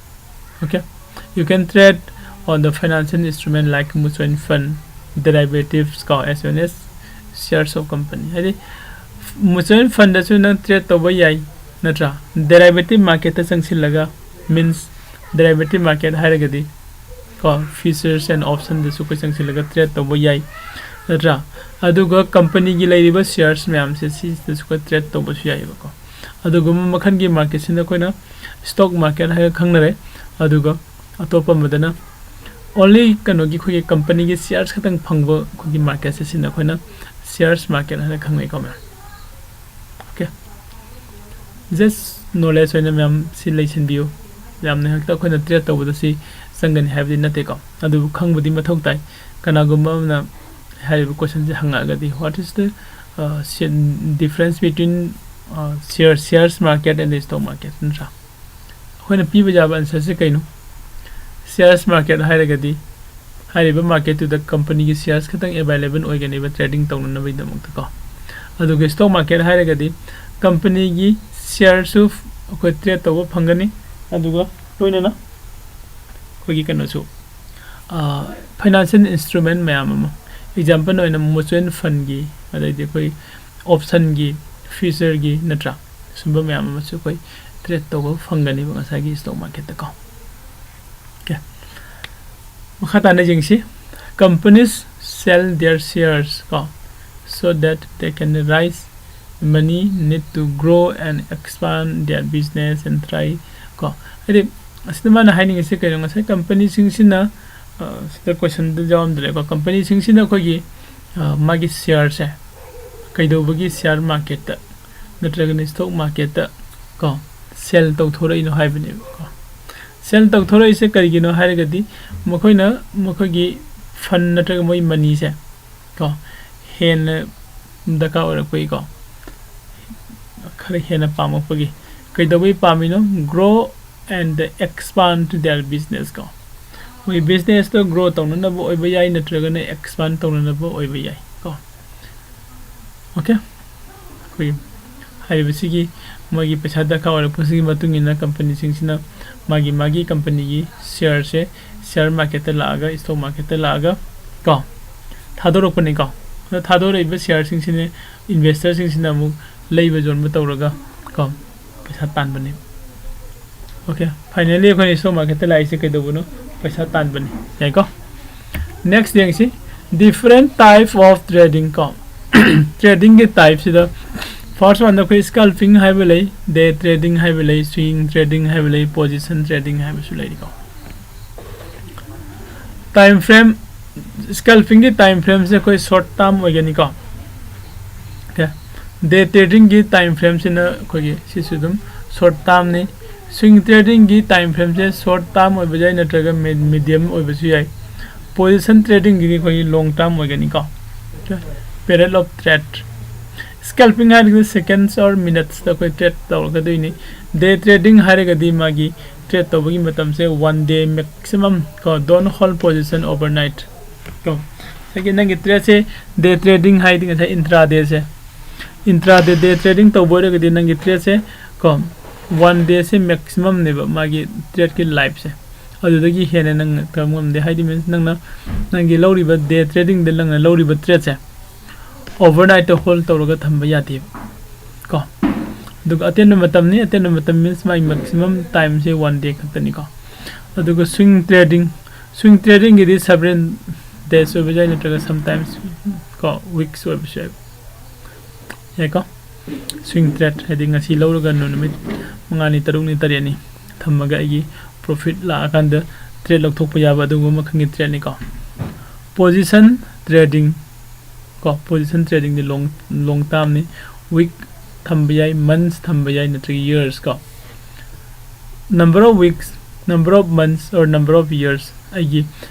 Okay, you can trade on the financial instrument like mutual fund, derivatives ꯀꯣ, as well as shares of company꯫ ꯍꯥꯏꯗꯤ mutual fund ꯗꯁꯨ ꯅꯪ trade ꯇꯧꯕ ꯌꯥꯏ ꯅꯠꯇ꯭ꯔꯥ? Derivative market ꯇ ꯆꯪꯁꯤꯜꯂꯒ, means derivative market ꯍꯥꯏꯔꯒꯗꯤ ꯀꯣ, futures and option ꯗꯁꯨ ꯑꯩꯈꯣꯏ ꯆꯪꯁꯤꯜꯂꯒ trade ꯇꯧꯕ ꯌꯥꯏ ꯅꯠꯇ꯭ꯔꯥ? ꯑꯗꯨꯒ company ꯒꯤ ꯂꯩꯔꯤꯕ shares ꯃꯌꯥꯝꯁꯦ ꯁꯤꯗꯁꯨ ꯑꯩꯈꯣꯏ trade ꯇꯧꯕꯁꯨ ꯌꯥꯏꯑꯕꯀꯣ꯫ ꯑꯗꯨꯒꯨꯝꯕ ꯃꯈꯜꯒꯤ market ꯁꯤꯅ ꯑꯩꯈꯣꯏꯅ stock market ꯍꯥꯏꯔꯒ ꯈꯪꯅꯔꯦ꯫ ꯑꯗꯨꯒ ꯑꯇꯣꯞꯄ ꯑꯃꯗꯅ only ꯀꯩꯅꯣꯒꯤ, ꯑꯩꯈꯣꯏꯒꯤ company ꯒꯤ shares ꯈꯛꯇꯪ ꯐꯪꯕ ꯑꯩꯈꯣꯏꯒꯤ market ꯁꯦ ꯁꯤꯅ ꯑꯩꯈꯣꯏꯅ shares market ꯍꯥꯏꯅ ꯈꯪꯅꯩꯀꯣ ꯃꯌꯥꯝ꯫ Okay, just knowledge ꯑꯣꯏꯅ ꯃꯌꯥꯝ ꯁꯤ ꯂꯩꯁꯤꯟꯕꯤꯌꯨ꯫ ꯌꯥꯝꯅ ꯍꯦꯛꯇ ꯑꯩꯈꯣꯏꯅ trade ꯇꯧꯕꯗ ꯁꯤ ꯆꯪꯒꯅꯤ ꯍꯥꯏꯕꯗꯤ ꯅꯠꯇꯦꯀꯣ, ꯑꯗꯨꯕꯨ ꯈꯪꯕꯗꯤ ꯃꯊꯧ ꯇꯥꯏ꯫ ꯀꯅꯥꯒꯨꯝꯕ ꯑꯃꯅ ꯍꯥꯏꯔꯤꯕ question say ꯍꯪꯉꯛꯑꯒꯗꯤ, "What is the, uh, si-, difference between Share, shares market and the stock market, ꯅꯠꯇ꯭ꯔꯥ? ꯑꯩꯈꯣꯏꯅ ꯄꯤꯕ ꯌꯥꯕ answerꯁꯦ ꯀꯩꯅꯣ? Shares market ꯍꯥꯏꯔꯒꯗꯤ ꯍꯥꯏꯔꯤꯕ marketꯇꯨꯗ companyꯒꯤ shares ꯈꯛꯇꯪ available ꯑꯣꯏꯒꯅꯦꯕ trading ꯇꯧꯅꯅꯕꯒꯤꯗꯃꯛꯇ ꯀꯣ꯫ ꯑꯗꯨꯒ stock market ꯍꯥꯏꯔꯒꯗꯤ companyꯒꯤ shareꯁꯨ ꯑꯩꯈꯣꯏ trade ꯇꯧꯕ ꯐꯪꯒꯅꯤ, ꯑꯗꯨꯒ ꯂꯣꯏꯅꯅ ꯑꯩꯈꯣꯏꯒꯤ ꯀꯩꯅꯣꯁꯨ, financial instrument ꯃꯌꯥꯝ ꯑꯃ, example ꯑꯣꯏꯅ mutual fundꯒꯤ, ꯑꯗꯩꯗꯤ ꯑꯩꯈꯣꯏ optionꯒꯤ, futureꯒꯤ, ꯅꯠꯇ꯭ꯔꯥ? ꯁꯨꯝꯕ ꯃꯌꯥꯝ ꯑꯃꯁꯨ ꯑꯩꯈꯣꯏ trade ꯇꯧꯕ ꯐꯪꯒꯅꯦꯕ ꯉꯁꯥꯏꯒꯤ stock marketꯇ ꯀꯣ꯫ Okay, ꯃꯈꯥ ꯇꯥꯅ ꯌꯦꯡꯁꯤ꯫ Companies sell their shares ꯀꯣ, so that they can raise money need to grow and expand their business and try ꯀꯣ꯫ ꯍꯥꯏꯗꯤ ꯑꯁꯤꯗ ꯃꯥꯅ ꯍꯥꯏꯅꯤꯡꯉꯤꯁꯦ ꯀꯩꯅꯣ? ꯉꯁꯥꯏ companyꯁꯤꯡꯁꯤꯅ, ꯑ, ꯁꯤꯗ questionꯗ ꯌꯥꯎꯔꯝꯗ꯭ꯔꯦꯀꯣ꯫ Companyꯁꯤꯡꯁꯤꯅ ꯑꯩꯈꯣꯏꯒꯤ, ꯑ, ꯃꯥꯒꯤ shareꯁꯦ ꯀꯩꯗꯧꯕꯒꯤ share marketꯇ ꯅꯠꯇ꯭ꯔꯒꯅ stock marketꯇ ꯀꯣ sell ꯇꯧꯊꯣꯔꯛꯏꯅꯣ ꯍꯥꯏꯕꯅꯦꯕꯀꯣ꯫ Sell ꯇꯧꯊꯣꯔꯛꯏꯁꯦ ꯀꯔꯤꯒꯤꯅꯣ ꯍꯥꯏꯔꯒꯗꯤ ꯃꯈꯣꯏꯅ ꯃꯈꯣꯏꯒꯤ fund ꯅꯠꯇ꯭ꯔꯒ ꯃꯣꯏ moneyꯁꯦ ꯀꯣ ꯍꯦꯟꯅ ꯗꯔꯀꯥꯔ ꯑꯣꯏꯔꯛꯄꯒꯤꯀꯣ, ꯈꯔ ꯍꯦꯟꯅ ꯄꯥꯝꯃꯛꯄꯒꯤ꯫ ꯀꯩꯗꯧꯕꯒꯤ ꯄꯥꯝꯃꯤꯅꯣ? Grow and expand their business ꯀꯣ꯫ ꯃꯣꯏ businessꯇꯣ grow ꯇꯧꯅꯅꯕ ꯑꯣꯏꯕ ꯌꯥꯏ, ꯅꯠꯇ꯭ꯔꯒꯅ expand ꯇꯧꯅꯅꯕ ꯑꯣꯏꯕ ꯌꯥꯏ ꯀꯣ꯫ Okay, ꯑꯩꯈꯣꯏ ꯍꯥꯏꯔꯤꯕꯁꯤꯒꯤ ꯃꯣꯏꯒꯤ ꯄꯩꯁꯥ ꯗꯔꯀꯥꯔ ꯑꯣꯏꯔꯛꯄꯁꯤꯒꯤ ꯃꯇꯨꯡ ꯏꯟꯅ companyꯁꯤꯡꯁꯤꯅ ꯃꯥꯒꯤ ꯃꯥꯒꯤ companyꯒꯤ shareꯁꯦ share marketꯇ ꯂꯥꯛꯑꯒ, stock marketꯇ ꯂꯥꯛꯑꯒ ꯀꯣ ꯊꯥꯗꯣꯔꯛꯄꯅꯤꯀꯣ꯫ ꯑꯗꯣ ꯊꯥꯗꯣꯔꯛꯏꯕ shareꯁꯤꯡꯁꯤꯅ investorꯁꯤꯡꯁꯤꯅ ꯑꯃꯨꯛ ꯂꯩꯕ ꯌꯣꯟꯕ ꯇꯧꯔꯒ ꯀꯣ ꯄꯩꯁꯥ ꯇꯥꯟꯕꯅꯦꯕ꯫ Okay, finally ꯑꯩꯈꯣꯏꯅ stock marketꯇ ꯂꯥꯛꯏꯁꯦ ꯀꯩꯗꯧꯕꯅꯣ? ꯄꯩꯁꯥ ꯇꯥꯟꯕꯅꯤ꯫ ꯌꯥꯏꯀꯣ? Next ꯌꯦꯡꯁꯤ, different type of trading ꯀꯣ꯫ Tradingꯒꯤ typeꯁꯤꯗ first oneꯗ ꯑꯩꯈꯣꯏ scalping ꯍꯥꯏꯕ ꯂꯩ, day trading ꯍꯥꯏꯕ ꯂꯩ, swing trading ꯍꯥꯏꯕ ꯂꯩ, position trading ꯍꯥꯏꯕꯁꯨ ꯂꯩꯔꯤꯀꯣ꯫ Time frame, scalpingꯒꯤ time frameꯁꯦ ꯑꯩꯈꯣꯏ short term ꯑꯣꯏꯒꯅꯤꯀꯣ꯫ Okay, day tradingꯒꯤ time frameꯁꯤꯅ ꯑꯩꯈꯣꯏꯒꯤ ꯁꯤꯁꯨ ꯑꯗꯨꯝ short termꯅꯤ꯫ Swing tradingꯒꯤ time frameꯁꯦ short term ꯑꯣꯏꯕ ꯌꯥꯏ, ꯅꯠꯇ꯭ꯔꯒ medium ꯑꯣꯏꯕꯁꯨ ꯌꯥꯏ꯫ Position tradingꯒꯤꯗꯤ ꯑꯩꯈꯣꯏꯒꯤ long term ꯑꯣꯏꯒꯅꯤꯀꯣ꯫ Okay, period of trade, Scalping ꯍꯥꯏꯔꯒꯗꯤ seconds or minutes ꯇ ꯑꯩꯈꯣꯏ trade ꯇꯧꯔꯛꯀꯗꯣꯏꯅꯤ꯫ Day trading ꯍꯥꯏꯔꯒꯗꯤ ꯃꯥꯒꯤ trade ꯇꯧꯕꯒꯤ ꯃꯇꯝꯁꯦ one day maximum ꯀꯣ, don't hold position overnight ꯀꯣ꯫ ꯉꯁꯥꯏꯒꯤ ꯅꯪꯒꯤ trade ꯁꯦ day trading ꯍꯥꯏꯗꯤ ꯉꯁꯥꯏ intraday ꯁꯦ, intraday day trading ꯇꯧꯕ ꯑꯣꯏꯔꯒꯗꯤ ꯅꯪꯒꯤ trade ꯁꯦ ꯀꯣ, one day ꯁꯦ maximum ꯅꯦꯕ ꯃꯥꯒꯤ trade ꯀꯤ life ꯁꯦ꯫ ꯑꯗꯨꯗꯒꯤ ꯍꯦꯟꯅ ꯅꯪ ꯊꯝ ꯉꯝꯗꯦ꯫ ꯍꯥꯏꯗꯤ means ꯅꯪꯅ ꯅꯪꯒꯤ ꯂꯧꯔꯤꯕ day trading ꯗ ꯅꯪꯅ ꯂꯧꯔꯤꯕ trade ꯁꯦ overnight ꯇ hold ꯇꯧꯔꯒ ꯊꯝꯕ ꯌꯥꯗꯦꯕ ꯀꯣ꯫ ꯑꯗꯨꯒ ꯑꯇꯦꯟꯕ ꯃꯇꯝꯅꯤ, ꯑꯇꯦꯟꯕ ꯃꯇꯝ means ꯃꯥꯒꯤ maximum time ꯁꯦ one day ꯈꯛꯇꯅꯤꯀꯣ꯫ ꯑꯗꯨꯒ swing trading, swing trading ꯒꯤꯗꯤ several days ꯑꯣꯏꯕ ꯌꯥꯏ, ꯅꯠꯇ꯭ꯔꯒ sometimes ꯀꯣ weeks ꯑꯣꯏꯕꯁꯨ ꯌꯥꯏ, ꯌꯥꯏꯀꯣ꯫ Swing trade ꯍꯥꯏꯗꯤ ꯉꯁꯤ ꯂꯧꯔꯒ ꯅꯨꯃꯤꯠ ꯃꯉꯥꯅꯤ, ꯇꯔꯨꯛꯅꯤ, ꯇꯔꯦꯠꯅꯤ ꯊꯝꯃꯒ ꯑꯩꯒꯤ profit ꯂꯥꯛꯑꯀꯥꯟꯗ trade ꯂꯧꯊꯣꯛꯄ ꯌꯥꯕ ꯑꯗꯨꯒꯨꯝꯕ ꯃꯈꯜꯒꯤ trade ꯅꯤꯀꯣ꯫ Position trading ꯀꯣ, position trading ꯗꯤ long, long term ꯅꯤ, week ꯊꯝꯕ ꯌꯥꯏ, months ꯊꯝꯕ ꯌꯥꯏ, ꯅꯠꯇ꯭ꯔꯒ years ꯀꯣ꯫ Number of weeks, number of months or number of years ꯑꯩꯒꯤ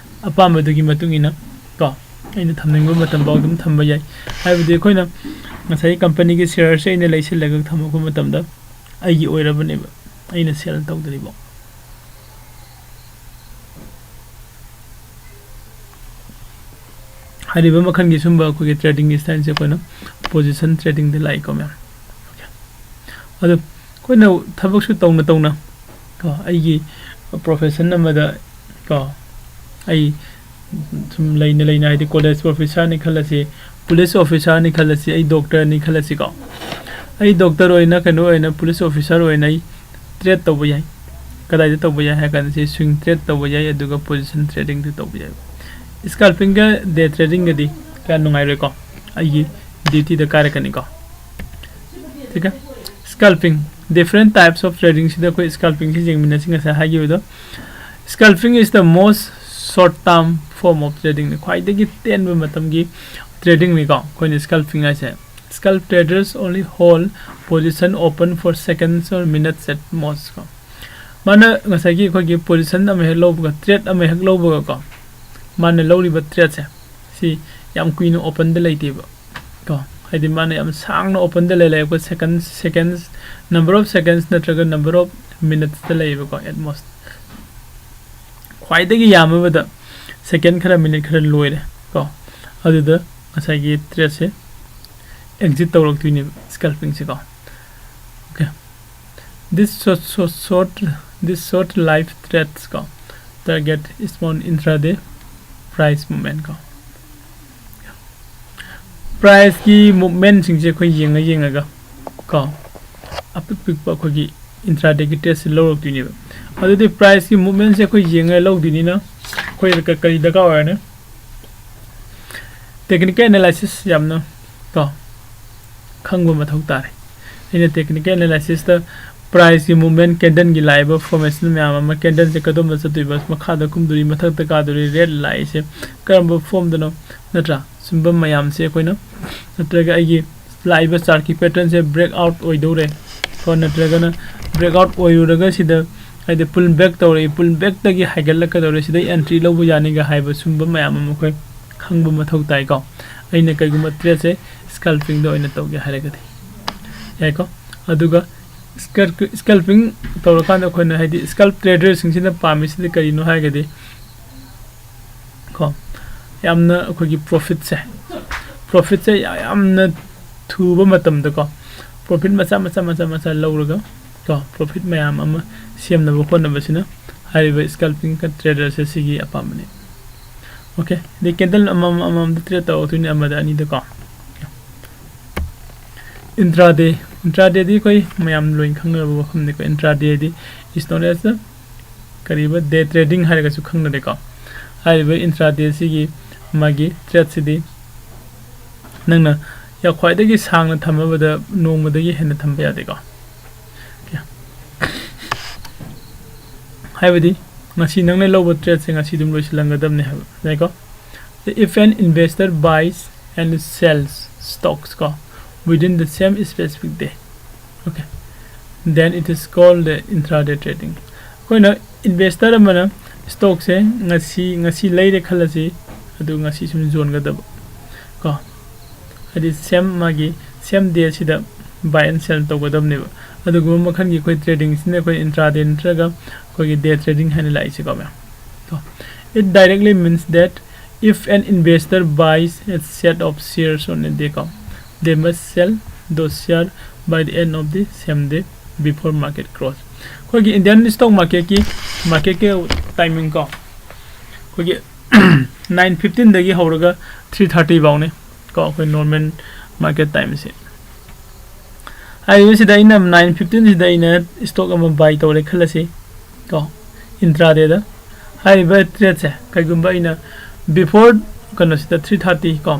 ꯑꯄꯥꯝꯕꯗꯨꯒꯤ ꯃꯇꯨꯡ ꯏꯟꯅ ꯀꯣ, ꯑꯩꯅ ꯊꯝꯅꯤꯡꯕ ꯃꯇꯝꯐꯥꯎ ꯑꯗꯨꯝ ꯊꯝꯕ ꯌꯥꯏ꯫ ꯍꯥꯏꯕꯗꯤ ꯑꯩꯈꯣꯏꯅ ꯉꯁꯥꯏ company ꯒꯤ share ꯁꯦ ꯑꯩꯅ ꯂꯩꯁꯤꯜꯂꯒ ꯊꯝꯃꯛꯄ ꯃꯇꯝꯗ ꯑꯩꯒꯤ ꯑꯣꯏꯔꯕꯅꯦꯕ, ꯑꯩꯅ sell ꯇꯧꯗ꯭ꯔꯤꯕ꯫ ꯍꯥꯏꯔꯤꯕ ꯃꯈꯜꯒꯤ ꯁꯨꯝꯕ ꯑꯩꯈꯣꯏꯒꯤ trading style ꯁꯦ ꯑꯩꯈꯣꯏꯅ position trading ꯗ ꯂꯥꯛꯏꯀꯣ ꯃꯌꯥꯝ꯫ Okay꯫ ꯑꯗꯣ ꯑꯩꯈꯣꯏꯅ ꯊꯕꯛꯁꯨ ꯇꯧꯅ ꯇꯧꯅ ꯀꯣ, ꯑꯩꯒꯤ profession ꯑꯃꯗ ꯀꯣ, ꯑꯩ ꯁꯨꯝ ꯂꯩꯅ ꯂꯩꯅ, ꯍꯥꯏꯗꯤ college professor ꯅꯤ ꯈꯜꯂꯁꯤ, police officer ꯅꯤ ꯈꯜꯂꯁꯤ, ꯑꯩ doctor ꯅꯤ ꯈꯜꯂꯁꯤꯀꯣ꯫ ꯑꯩ doctor ꯑꯣꯏꯅ, ꯀꯩꯅꯣ ꯑꯣꯏꯅ, police officer ꯑꯣꯏꯅ ꯑꯩ trade ꯇꯧꯕ ꯌꯥꯏ꯫ ꯀꯗꯥꯏꯗ ꯇꯧꯕ ꯌꯥꯏ ꯍꯥꯏ ꯀꯥꯟꯗ ꯁꯤ swing trade ꯇꯧꯕ ꯌꯥꯏ, ꯑꯗꯨꯒ position trading ꯁꯨ ꯇꯧꯕ ꯌꯥꯏ꯫ Scalping ꯒ day trading ꯒꯗꯤ ꯀꯌꯥ ꯅꯨꯡꯉꯥꯏꯔꯣꯏꯀꯣ, ꯑꯩꯒꯤ duty ꯗ ꯀꯥꯏꯔꯛꯀꯅꯤꯀꯣ꯫ ꯁꯤꯒ scalping, different types of trading ꯁꯤꯗ ꯑꯩꯈꯣꯏ scalping ꯁꯤ ꯌꯦꯡꯃꯤꯟꯅꯁꯤ꯫ ꯉꯁꯥꯏ ꯍꯥꯏꯈꯤꯕꯗꯣ, scalping is the most short term form of trading ꯅꯤ, ꯈ꯭ꯋꯥꯏꯗꯒꯤ ꯇꯦꯟꯕ ꯃꯇꯝꯒꯤ trading ꯅꯤꯀꯣ ꯑꯩꯈꯣꯏꯅ scalping ꯍꯥꯏꯁꯦ꯫ Scalp traders only hold position open for seconds or minutes at most ꯀꯣ꯫ ꯃꯥꯅ ꯉꯁꯥꯏꯒꯤ ꯑꯩꯈꯣꯏꯒꯤ position ꯑꯃ ꯍꯦꯛ ꯂꯧꯕꯒ, trade ꯑꯃ ꯍꯦꯛ ꯂꯧꯕꯒ ꯀꯣ, ꯃꯥꯅ ꯂꯧꯔꯤꯕ trade ꯁꯦ ꯁꯤ ꯌꯥꯝ ꯀꯨꯏꯅ open ꯗ ꯂꯩꯇꯦꯕ ꯀꯣ꯫ ꯍꯥꯏꯗꯤ ꯃꯥꯅ ꯌꯥꯝ ꯁꯥꯡꯅ openꯗ ꯂꯩ ꯂꯩꯔꯛꯄ seconds seconds number of seconds ꯅꯠꯇ꯭ꯔꯒ number of minutesꯇ ꯂꯩꯌꯦꯕꯀꯣ, at most꯫ ꯈ꯭ꯋꯥꯏꯗꯒꯤ ꯌꯥꯝꯃꯕꯗ second ꯈꯔ minute ꯈꯔ ꯂꯣꯏꯔꯦ ꯀꯣ, ꯑꯗꯨꯗ ꯉꯁꯥꯏꯒꯤ tradeꯁꯦ exit ꯇꯧꯔꯛꯇꯣꯏꯅꯦꯕ scalpingꯁꯦ ꯀꯣ꯫ Okay, this short short short this short live trades ꯀꯣ, target small intraday price movement ꯀꯣ꯫ Priceꯀꯤ movementꯁꯤꯡꯁꯦ ꯑꯩꯈꯣꯏ ꯌꯦꯡꯉ ꯌꯦꯡꯉꯒ ꯀꯣ, ꯑꯄꯤꯛ ꯄꯤꯛꯄ ꯑꯩꯈꯣꯏꯒꯤ intradayꯒꯤ tradeꯁꯦ ꯂꯧꯔꯛꯇꯣꯏꯅꯦꯕ꯫ ꯑꯗꯨꯗꯤ priceꯀꯤ movementꯁꯦ ꯑꯩꯈꯣꯏ ꯌꯦꯡꯉ ꯂꯧꯗꯣꯏꯅꯤꯅ ꯑꯩꯈꯣꯏꯗ ꯀ- ꯀꯔꯤ ꯗꯔꯀꯥꯔ ꯑꯣꯏꯔꯅꯤ? Technical analysis ꯌꯥꯝꯅ ꯀꯣ ꯈꯪꯕ ꯃꯊꯧ ꯇꯥꯔꯦ꯫ ꯑꯩꯅ technical analysisꯇ priceꯀꯤ movement, candleꯒꯤ ꯂꯥꯛꯏꯕ formation ꯃꯌꯥꯝ ꯑꯃ, candleꯁꯦ ꯀꯗꯣꯝꯗ ꯆꯠꯇꯣꯏꯕ, ꯃꯈꯥꯗ ꯀꯨꯝꯗꯣꯔꯤ, ꯃꯊꯛꯇ ꯀꯥꯗꯣꯔꯤ, red ꯂꯥꯛꯏꯁꯦ ꯀꯔꯝꯕ formꯗꯅꯣ, ꯅꯠꯇ꯭ꯔꯥ? ꯁꯨꯝꯕ ꯃꯌꯥꯝꯁꯦ ꯑꯩꯈꯣꯏꯅ, ꯅꯠꯇ꯭ꯔꯒ ꯑꯩꯒꯤ ꯂꯥꯛꯏꯕ chartꯀꯤ patternꯁꯦ breakout ꯑꯣꯏꯗꯧꯔꯦ ꯀꯣ, ꯅꯠꯇ꯭ꯔꯒꯅ breakout ꯑꯣꯏꯔꯨꯔꯒ ꯁꯤꯗ ꯍꯥꯏꯗꯤ pull back ꯇꯧꯔꯛꯏ, pull backꯇꯒꯤ ꯍꯥꯏꯒꯠꯂꯛꯀꯗꯧꯔꯦ, ꯁꯤꯗꯩ entry ꯂꯧꯕ ꯌꯥꯅꯤꯒ ꯍꯥꯏꯕ ꯁꯨꯝꯕ ꯃꯌꯥꯝ ꯑꯃ ꯑꯩꯈꯣꯏ ꯈꯪꯕ ꯃꯊꯧ ꯇꯥꯏꯀꯣ꯫ ꯑꯩꯅ ꯀꯩꯒꯨꯝꯕ tradeꯁꯦ scalpingꯗ ꯑꯣꯏꯅ ꯇꯧꯒꯦ ꯍꯥꯏꯔꯒꯗꯤ ꯌꯥꯏꯀꯣ꯫ ꯑꯗꯨꯒ scalp- scalping ꯇꯧꯔꯀꯥꯟꯗ ꯑꯩꯈꯣꯏꯅ ꯍꯥꯏꯗꯤ scalp traderꯁꯤꯡꯁꯤꯅ ꯄꯥꯝꯃꯤꯁꯤꯗꯤ ꯀꯔꯤꯅꯣ ꯍꯥꯏꯔꯒꯗꯤ ꯀꯣ, ꯌꯥꯝꯅ ꯑꯩꯈꯣꯏꯒꯤ profitꯁꯦ, profitꯁꯦ ꯌꯥ- ꯌꯥꯝꯅ ꯊꯨꯕ ꯃꯇꯝꯗꯀꯣ profit ꯃꯆꯥ ꯃꯆꯥ ꯃꯆꯥ ꯃꯆꯥ ꯂꯧꯔꯒ ꯀꯣ profit ꯃꯌꯥꯝ ꯑꯃ ꯁꯦꯝꯅꯕ ꯍꯣꯠꯅꯕꯁꯤꯅ ꯍꯥꯏꯔꯤꯕ scalping traderꯁꯦ ꯁꯤꯒꯤ ꯑꯄꯥꯝꯕꯅꯤ꯫ Okay, ꯑꯗꯩ candle ꯑꯃꯃꯝ ꯑꯃꯃꯝꯗ trade ꯇꯧꯔꯛꯇꯣꯏꯅꯤ, ꯑꯃꯗ ꯑꯅꯤꯗꯀꯣ꯫ Intraday, intradayꯗꯤ ꯑꯩꯈꯣꯏ ꯃꯌꯥꯝ ꯂꯣꯏꯅ ꯈꯪꯅꯔꯕ ꯋꯥꯐꯝꯅꯤꯀꯣ꯫ Intradayꯗꯤ is known as the ꯀꯔꯤꯕ day trading ꯍꯥꯏꯔꯒꯁꯨ ꯈꯪꯅꯔꯦꯀꯣ꯫ ꯍꯥꯏꯔꯤꯕ intraday ꯁꯤꯒꯤ ꯃꯥꯒꯤ tradeꯁꯤꯗꯤ ꯅꯪꯅ ꯌꯥ- ꯈ꯭ꯋꯥꯏꯗꯒꯤ ꯁꯥꯡꯅ ꯊꯝꯃꯕꯗ ꯅꯣꯡꯃꯗꯒꯤ ꯍꯦꯟꯅ ꯊꯝꯕ ꯌꯥꯗꯦꯀꯣ꯫ Okay꯫ ꯍꯥꯏꯕꯗꯤ ꯉꯁꯤ ꯅꯪꯅ ꯂꯧꯕ tradeꯁꯦ ꯉꯁꯤ ꯑꯗꯨꯝ ꯂꯣꯏꯁꯤꯜꯂꯝꯒꯗꯕꯅꯤ ꯍꯥꯏꯕ ꯌꯥꯏꯀꯣ꯫ If an investor buys and sells stocks ꯀꯣ within the same specific day, okay, then it is called the intraday trading. ꯑꯩꯈꯣꯏꯅ investor ꯑꯃꯅ stockꯁꯦ ꯉꯁꯤ ꯉꯁꯤ ꯂꯩꯔꯦ ꯈꯜꯂꯁꯤ, ꯑꯗꯨ ꯉꯁꯤ ꯁꯨꯝ ꯌꯣꯟꯒꯗꯕ ꯀꯣ꯫ ꯍꯥꯏꯗꯤ ꯁꯦꯝ ꯃꯥꯒꯤ ꯁꯦꯝ ꯗꯦꯁꯤꯗ ꯕꯥꯏ ꯑꯦꯟ ꯁꯦꯜ ꯇꯧꯒꯗꯕꯅꯦꯕ꯫ ꯑꯗꯨꯒꯨꯝꯕ ꯃꯈꯜꯒꯤ ꯑꯩꯈꯣꯏ ꯇ꯭ꯔꯦꯗꯤꯡꯁꯤꯅ ꯑꯩꯈꯣꯏ ꯏꯟꯇ꯭ꯔꯥꯗꯦ ꯅꯠꯇ꯭ꯔꯒ ꯑꯩꯈꯣꯏꯒꯤ ꯗꯦ ꯇ꯭ꯔꯦꯗꯤꯡ ꯍꯥꯏꯅ ꯂꯥꯛꯏꯁꯦꯀꯣ ꯃꯌꯥꯝ꯫ ꯀꯣ, it directly means that if an investor buys a set of shares on a day, ꯀꯣ, they must sell those shares by the end of the same day before market close. ꯑꯩꯈꯣꯏꯒꯤ ꯏꯟꯗꯤꯌꯥꯟ ꯏꯁꯇꯣꯛ ꯃꯥꯔꯀꯦꯠꯀꯤ ꯃꯥꯔꯀꯦꯠꯀꯤ ꯇꯥꯏꯃꯤꯡ ꯀꯣ, ꯑꯩꯈꯣꯏꯒꯤ ꯅꯥꯏꯟ ꯐꯤꯐꯇꯤꯟꯗꯒꯤ ꯍꯧꯔꯒ ꯊ꯭ꯔꯤ ꯊꯥꯔꯇꯤ ꯐꯥꯎꯅꯤ ꯀꯣ, ꯑꯩꯈꯣꯏ ꯅꯣꯔꯃꯦꯜ ꯃꯥꯔꯀꯦꯠ ꯇꯥꯏꯝꯁꯦ꯫ ꯍꯥꯏꯔꯤꯕꯁꯤꯗ ꯑꯩꯅ ꯅꯥꯏꯟ ꯐꯤꯐꯇꯤꯟꯁꯤꯗ ꯑꯩꯅ ꯏꯁꯇꯣꯛ ꯑꯃ ꯕꯥꯏ ꯇꯧꯔꯦ ꯈꯜꯂꯁꯤ ꯀꯣ, ꯏꯟꯇ꯭ꯔꯥꯗꯦꯗ꯫ ꯍꯥꯏꯔꯤꯕ ꯇ꯭ꯔꯦꯠꯁꯦ ꯀꯩꯒꯨꯝꯕ ꯑꯩꯅ ꯕꯤꯐꯣꯔ ꯀꯩꯅꯣꯁꯤꯗ ꯊ꯭ꯔꯤ ꯊꯥꯔꯇꯤ ꯀꯣ,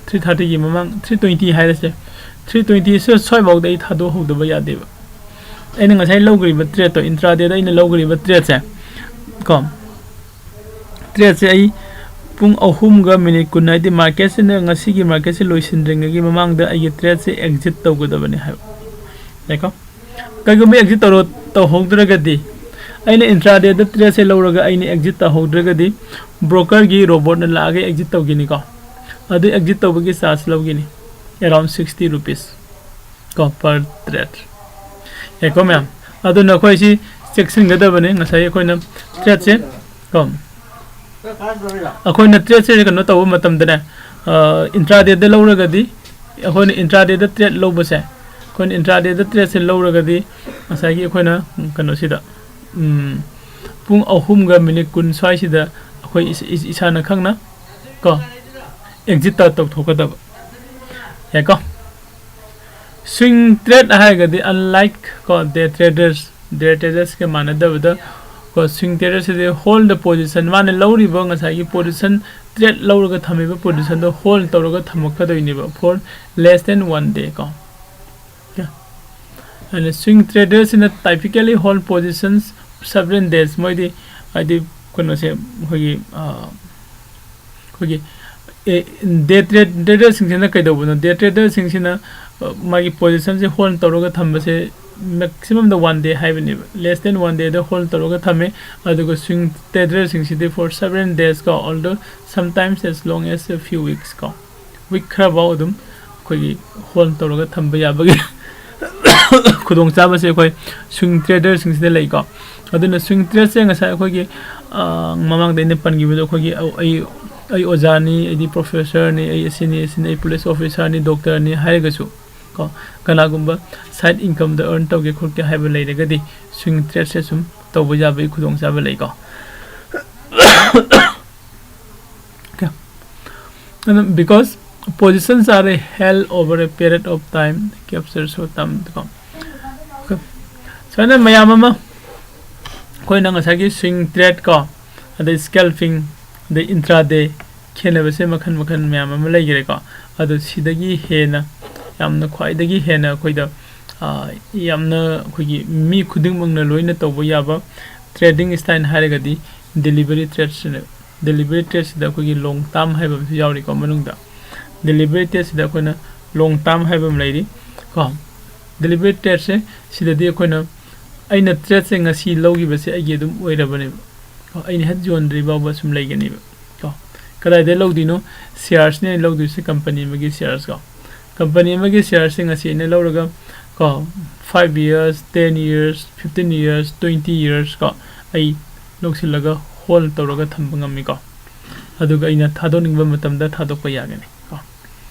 ꯊ꯭ꯔꯤ ꯊꯥꯔꯇꯤꯒꯤ ꯃꯃꯥꯡ, ꯊ꯭ꯔꯤ ꯇ꯭ꯋꯦꯟꯇꯤ ꯍꯥꯏꯔꯁꯦ, ꯊ꯭ꯔꯤ ꯇ꯭ꯋꯦꯟꯇꯤ ꯁ꯭ꯋꯥꯏꯐꯥꯎꯗ ꯑꯩ ꯊꯥꯗꯣꯛꯍꯧꯗꯕ ꯌꯥꯗꯦꯕ꯫ ꯑꯩꯅ ꯉꯁꯥꯏ ꯂꯧꯈ꯭ꯔꯤꯕ ꯇ꯭ꯔꯦꯠꯇꯣ, ꯏꯟꯇ꯭ꯔꯥꯗꯦꯗ ꯑꯩꯅ ꯂꯧꯈ꯭ꯔꯤꯕ ꯇ꯭ꯔꯦꯠꯁꯦ ꯀꯣ, ꯇ꯭ꯔꯦꯠꯁꯦ ꯑꯩ ꯄꯨꯡ ꯑꯍꯨꯝꯒ ꯃꯤꯅꯤꯠ ꯀꯨꯟ, ꯍꯥꯏꯗꯤ ꯃꯥꯔꯀꯦꯠꯁꯤꯅ, ꯉꯁꯤꯒꯤ ꯃꯥꯔꯀꯦꯠꯁꯦ ꯂꯣꯏꯁꯤꯟꯗ꯭ꯔꯤꯉꯩꯒꯤ ꯃꯃꯥꯡꯗ ꯑꯩꯒꯤ ꯇ꯭ꯔꯦꯠꯁꯦ ꯑꯦꯛꯖꯤꯠ ꯇꯧꯒꯗꯕꯅꯤ ꯍꯥꯏꯕ꯫ ꯌꯥꯏꯀꯣ? ꯀꯩꯒꯨꯝꯕ ꯑꯦꯛꯖꯤꯠ ꯇꯧꯔꯣ-, ꯇꯧꯍꯧꯗ꯭ꯔꯒꯗꯤ, ꯑꯩꯅ ꯏꯟꯇ꯭ꯔꯥꯗꯦꯗ ꯇ꯭ꯔꯦꯠꯁꯦ ꯂꯧꯔꯒ ꯑꯩꯅ ꯑꯦꯛꯖꯤꯠ ꯇꯧꯍꯧꯗ꯭ꯔꯒꯗꯤ, ꯕ꯭ꯔꯣꯀꯔꯒꯤ ꯔꯣꯕꯣꯠꯅ ꯂꯥꯛꯑꯒ ꯑꯦꯛꯖꯤꯠ ꯇꯧꯈꯤꯅꯤꯀꯣ꯫ ꯑꯗꯨ ꯑꯦꯛꯖꯤꯠ ꯇꯧꯕꯒꯤ ꯆꯥꯔꯖ ꯂꯧꯈꯤꯅꯤ, around sixty rupees ꯀꯣ, per trade꯫ ꯌꯥꯏꯀꯣ ꯃꯌꯥꯝ? ꯑꯗꯨꯅ ꯑꯩꯈꯣꯏ ꯁꯤ ꯆꯦꯛꯁꯤꯟꯒꯗꯕꯅꯤ꯫ ꯉꯁꯥꯏ ꯑꯩꯈꯣꯏꯅ ꯇ꯭ꯔꯦꯠꯁꯦ ꯀꯣ, ꯑꯩꯈꯣꯏꯅ ꯇ꯭ꯔꯦꯠꯁꯦ ꯀꯩꯅꯣ ꯇꯧꯕ ꯃꯇꯝꯗꯅꯦ, ꯏꯟꯇ꯭ꯔꯥꯗꯦꯗ ꯂꯧꯔꯒꯗꯤ, ꯑꯩꯈꯣꯏꯅ ꯏꯟꯇ꯭ꯔꯥꯗꯦꯗ ꯇ꯭ꯔꯦꯠ ꯂꯧꯕꯁꯦ, ꯑꯩꯈꯣꯏꯅ ꯏꯟꯇ꯭ꯔꯥꯗꯦꯗ ꯇ꯭ꯔꯦꯠꯁꯦ ꯂꯧꯔꯒꯗꯤ, ꯉꯁꯥꯏꯒꯤ ꯑꯩꯈꯣꯏꯅ ꯀꯩꯅꯣꯁꯤꯗ, ꯎꯝ, ꯄꯨꯡ ꯑꯍꯨꯝꯒ ꯃꯤꯅꯤꯠ ꯀꯨꯟ ꯁ꯭ꯋꯥꯏꯁꯤꯗ ꯑꯩꯈꯣꯏ ꯏꯁ-, ꯏꯁ-, ꯏꯁꯥꯅ ꯈꯪꯅ ꯀꯣ, ꯑꯦꯛꯖꯤꯠ ꯇꯧꯊꯣꯛꯀꯗꯕ꯫ ꯌꯥꯏꯀꯣ? ꯁ꯭ꯋꯤꯡ ꯇ꯭ꯔꯦꯠ ꯍꯥꯏꯔꯒꯗꯤ, unlike ꯀꯣ, ꯗꯦ ꯇ꯭ꯔꯦꯗꯔꯁ, ꯗꯦ ꯇ꯭ꯔꯦꯗꯔꯁꯀ ꯃꯥꯟꯅꯗꯕꯗ ꯀꯣ, ꯁ꯭ꯋꯤꯡ ꯇ꯭ꯔꯦꯗꯔꯁꯤꯗꯤ hold the position, ꯃꯥꯅ ꯂꯧꯔꯤꯕ ꯉꯁꯥꯏꯒꯤ position, ꯇ꯭ꯔꯦꯠ ꯂꯧꯔꯒ ꯊꯝꯃꯤꯕ positionꯗꯣ hold ꯇꯧꯔꯒ ꯊꯝꯃꯛꯀꯗꯣꯏꯅꯦꯕ for less than one day ꯀꯣ꯫ ꯑꯗꯨꯅ sewing ꯇ꯭ꯔꯦꯗꯔꯁꯤꯅ typically hold positions several days, ꯃꯣꯏꯗꯤ ꯍꯥꯏꯗꯤ ꯀꯩꯅꯣꯁꯦ, ꯑꯩꯈꯣꯏꯒꯤ, ꯑ, ꯑꯩꯈꯣꯏꯒꯤ, ꯑꯦ, ꯗꯦ ꯇ꯭ꯔꯦꯗꯔꯁꯤꯡꯁꯤꯅ ꯀꯩꯗꯧꯕꯅꯣ? ꯗꯦ ꯇ꯭ꯔꯦꯗꯔꯁꯤꯡꯁꯤꯅ, ꯑ, ꯃꯥꯒꯤ positionꯁꯦ hold ꯇꯧꯔꯒ ꯊꯝꯕꯁꯦ maximumꯗ one day ꯍꯥꯏꯕꯅꯦꯕ, less than one dayꯗ hold ꯇꯧꯔꯒ ꯊꯝꯃꯦ꯫ ꯑꯗꯨꯒ ꯁ꯭ꯋꯤꯡ ꯇ꯭ꯔꯦꯗꯔꯁꯤꯡꯁꯤꯗꯤ for several days ꯀꯣ, although sometimes as long as a few weeks ꯀꯣ꯫ ꯋꯤꯛ ꯈꯔꯐꯥꯎ ꯑꯗꯨꯝ ꯑꯩꯈꯣꯏꯒꯤ ꯍꯣꯜ ꯇꯧꯔꯒ ꯊꯝꯕ ꯌꯥꯕꯒꯤ ꯈꯨꯗꯣꯡꯆꯥꯕꯁꯦ ꯑꯩꯈꯣꯏ ꯁ꯭ꯋꯤꯡ ꯇ꯭ꯔꯦꯗꯔꯁꯤꯡꯁꯤꯗ ꯂꯩꯀꯣ꯫ ꯑꯗꯨꯅ ꯁ꯭ꯋꯤꯡ ꯇ꯭ꯔꯦꯗꯁꯦ ꯉꯁꯥꯏ ꯑꯩꯈꯣꯏꯒꯤ ꯃꯃꯥꯡꯗ ꯑꯩꯅ ꯄꯟꯈꯤꯕꯗꯣ ꯑꯩꯈꯣꯏꯒꯤ ꯑꯩ ꯑꯩ ꯑꯣꯖꯥꯅꯤ, ꯑꯩꯗꯤ ꯄ꯭ꯔꯣꯐꯦꯁꯔꯅꯤ, ꯑꯩ ꯑꯁꯤꯅꯤ ꯑꯁꯤꯅꯤ, ꯑꯩ ꯄꯨꯂꯤꯁ ꯑꯣꯐꯤꯁꯔꯅꯤ, ꯗꯣꯛꯇꯔꯅꯤ ꯍꯥꯏꯔꯒꯁꯨ ꯀꯣ, ꯀꯅꯥꯒꯨꯝꯕ ꯁꯥꯏꯠ ꯏꯟꯀꯝꯗ ꯑꯔꯟ ꯇꯧꯒꯦ ꯈꯣꯠꯀꯦ ꯍꯥꯏꯕ ꯂꯩꯔꯒꯗꯤ ꯁ꯭ꯋꯤꯡ ꯇ꯭ꯔꯦꯗꯁꯦ ꯁꯨꯝ ꯇꯧꯕ ꯌꯥꯕꯒꯤ ꯈꯨꯗꯣꯡꯆꯥꯕ ꯂꯩꯀꯣ꯫ ꯑꯗꯨꯝ because positions are held over a period of time, capture short term ꯀꯣ꯫ ꯁꯨꯃꯥꯏꯅ ꯃꯌꯥꯝ ꯑꯃ ꯑꯩꯈꯣꯏꯅ ꯉꯁꯥꯏꯒꯤ ꯁ꯭ꯋꯤꯡ ꯇ꯭ꯔꯦꯗ ꯀꯣ, ꯑꯗꯩ ꯁ꯭ꯀꯦꯜꯄꯤꯡ, ꯑꯗꯩ ꯏꯟꯇ꯭ꯔꯥꯗꯦ, ꯈꯦꯠꯅꯕꯁꯦ ꯃꯈꯜ ꯃꯈꯜ ꯃꯌꯥꯝ ꯑꯃ ꯂꯩꯈ꯭ꯔꯦꯀꯣ꯫ ꯑꯗꯣ ꯁꯤꯗꯒꯤ ꯍꯦꯟꯅ, ꯌꯥꯝꯅ ꯈ꯭ꯋꯥꯏꯗꯒꯤ ꯍꯦꯟꯅ ꯑꯩꯈꯣꯏꯗ ꯌꯥꯝꯅ ꯑꯩꯈꯣꯏꯒꯤ ꯃꯤ ꯈꯨꯗꯤꯡꯃꯛꯅ ꯂꯣꯏꯅ ꯇꯧꯕ ꯌꯥꯕ ꯇ꯭ꯔꯦꯗꯤꯡ ꯁ꯭ꯇꯥꯏꯜ ꯍꯥꯏꯔꯒꯗꯤ ꯗꯦꯂꯤꯕꯔꯤ ꯇ꯭ꯔꯦꯗꯁꯤꯅꯦ꯫ ꯗꯦꯂꯤꯕꯔꯤ ꯇ꯭ꯔꯦꯗꯁꯤꯗ ꯑꯩꯈꯣꯏꯒꯤ ꯂꯣꯡ ꯇꯥꯔꯝ ꯍꯥꯏꯕ ꯑꯃꯁꯨ ꯌꯥꯎꯔꯤꯀꯣ ꯃꯅꯨꯡꯗ꯫ ꯗꯦꯂꯤꯕꯔꯤ ꯇ꯭ꯔꯦꯗꯁꯤꯗ ꯑꯩꯈꯣꯏꯅ ꯂꯣꯡ ꯇꯥꯔꯝ ꯍꯥꯏꯕ ꯑꯃ ꯂꯩꯔꯤ ꯀꯣ꯫ ꯗꯦꯂꯤꯕꯔꯤ ꯇ꯭ꯔꯦꯗꯁꯦ ꯁꯤꯗꯗꯤ ꯑꯩꯈꯣꯏꯅ, ꯑꯩꯅ ꯇ꯭ꯔꯦꯗꯁꯦ ꯉꯁꯤ ꯂꯧꯈꯤꯕꯁꯦ ꯑꯩꯒꯤ ꯑꯗꯨꯝ ꯑꯣꯏꯔꯕꯅꯦꯕ ꯀꯣ꯫ ꯑꯩꯅ ꯍꯦꯛ ꯌꯣꯟꯗ꯭ꯔꯤ ꯐꯥꯎꯕ ꯁꯨꯝ ꯂꯩꯒꯅꯦꯕ ꯀꯣ꯫ ꯀꯗꯥꯏꯗ ꯂꯧꯗꯣꯏꯅꯣ? ꯁꯤꯌꯥꯔꯁꯅꯦ ꯑꯩꯅ ꯂꯧꯗꯣꯏꯁꯦ, ꯀꯝꯄꯅꯤ ꯑꯃꯒꯤ ꯁꯤꯌꯥꯔꯁ ꯀꯣ꯫ ꯀꯝꯄꯅꯤ ꯑꯃꯒꯤ ꯁꯤꯌꯥꯔꯁꯦ ꯉꯁꯤ ꯑꯩꯅ ꯂꯧꯔꯒ ꯀꯣ, five years, ten years, fifteen years, twenty years ꯀꯣ, ꯑꯩ ꯂꯧꯁꯤꯜꯂꯒ ꯍꯣꯜ ꯇꯧꯔꯒ ꯊꯝꯕ ꯉꯝꯃꯤꯀꯣ꯫ ꯑꯗꯨꯒ ꯑꯩꯅ ꯊꯥꯗꯣꯛꯅꯤꯡꯕ ꯃꯇꯝꯗ ꯊꯥꯗꯣꯛꯄ ꯌꯥꯒꯅꯤ ꯀꯣ꯫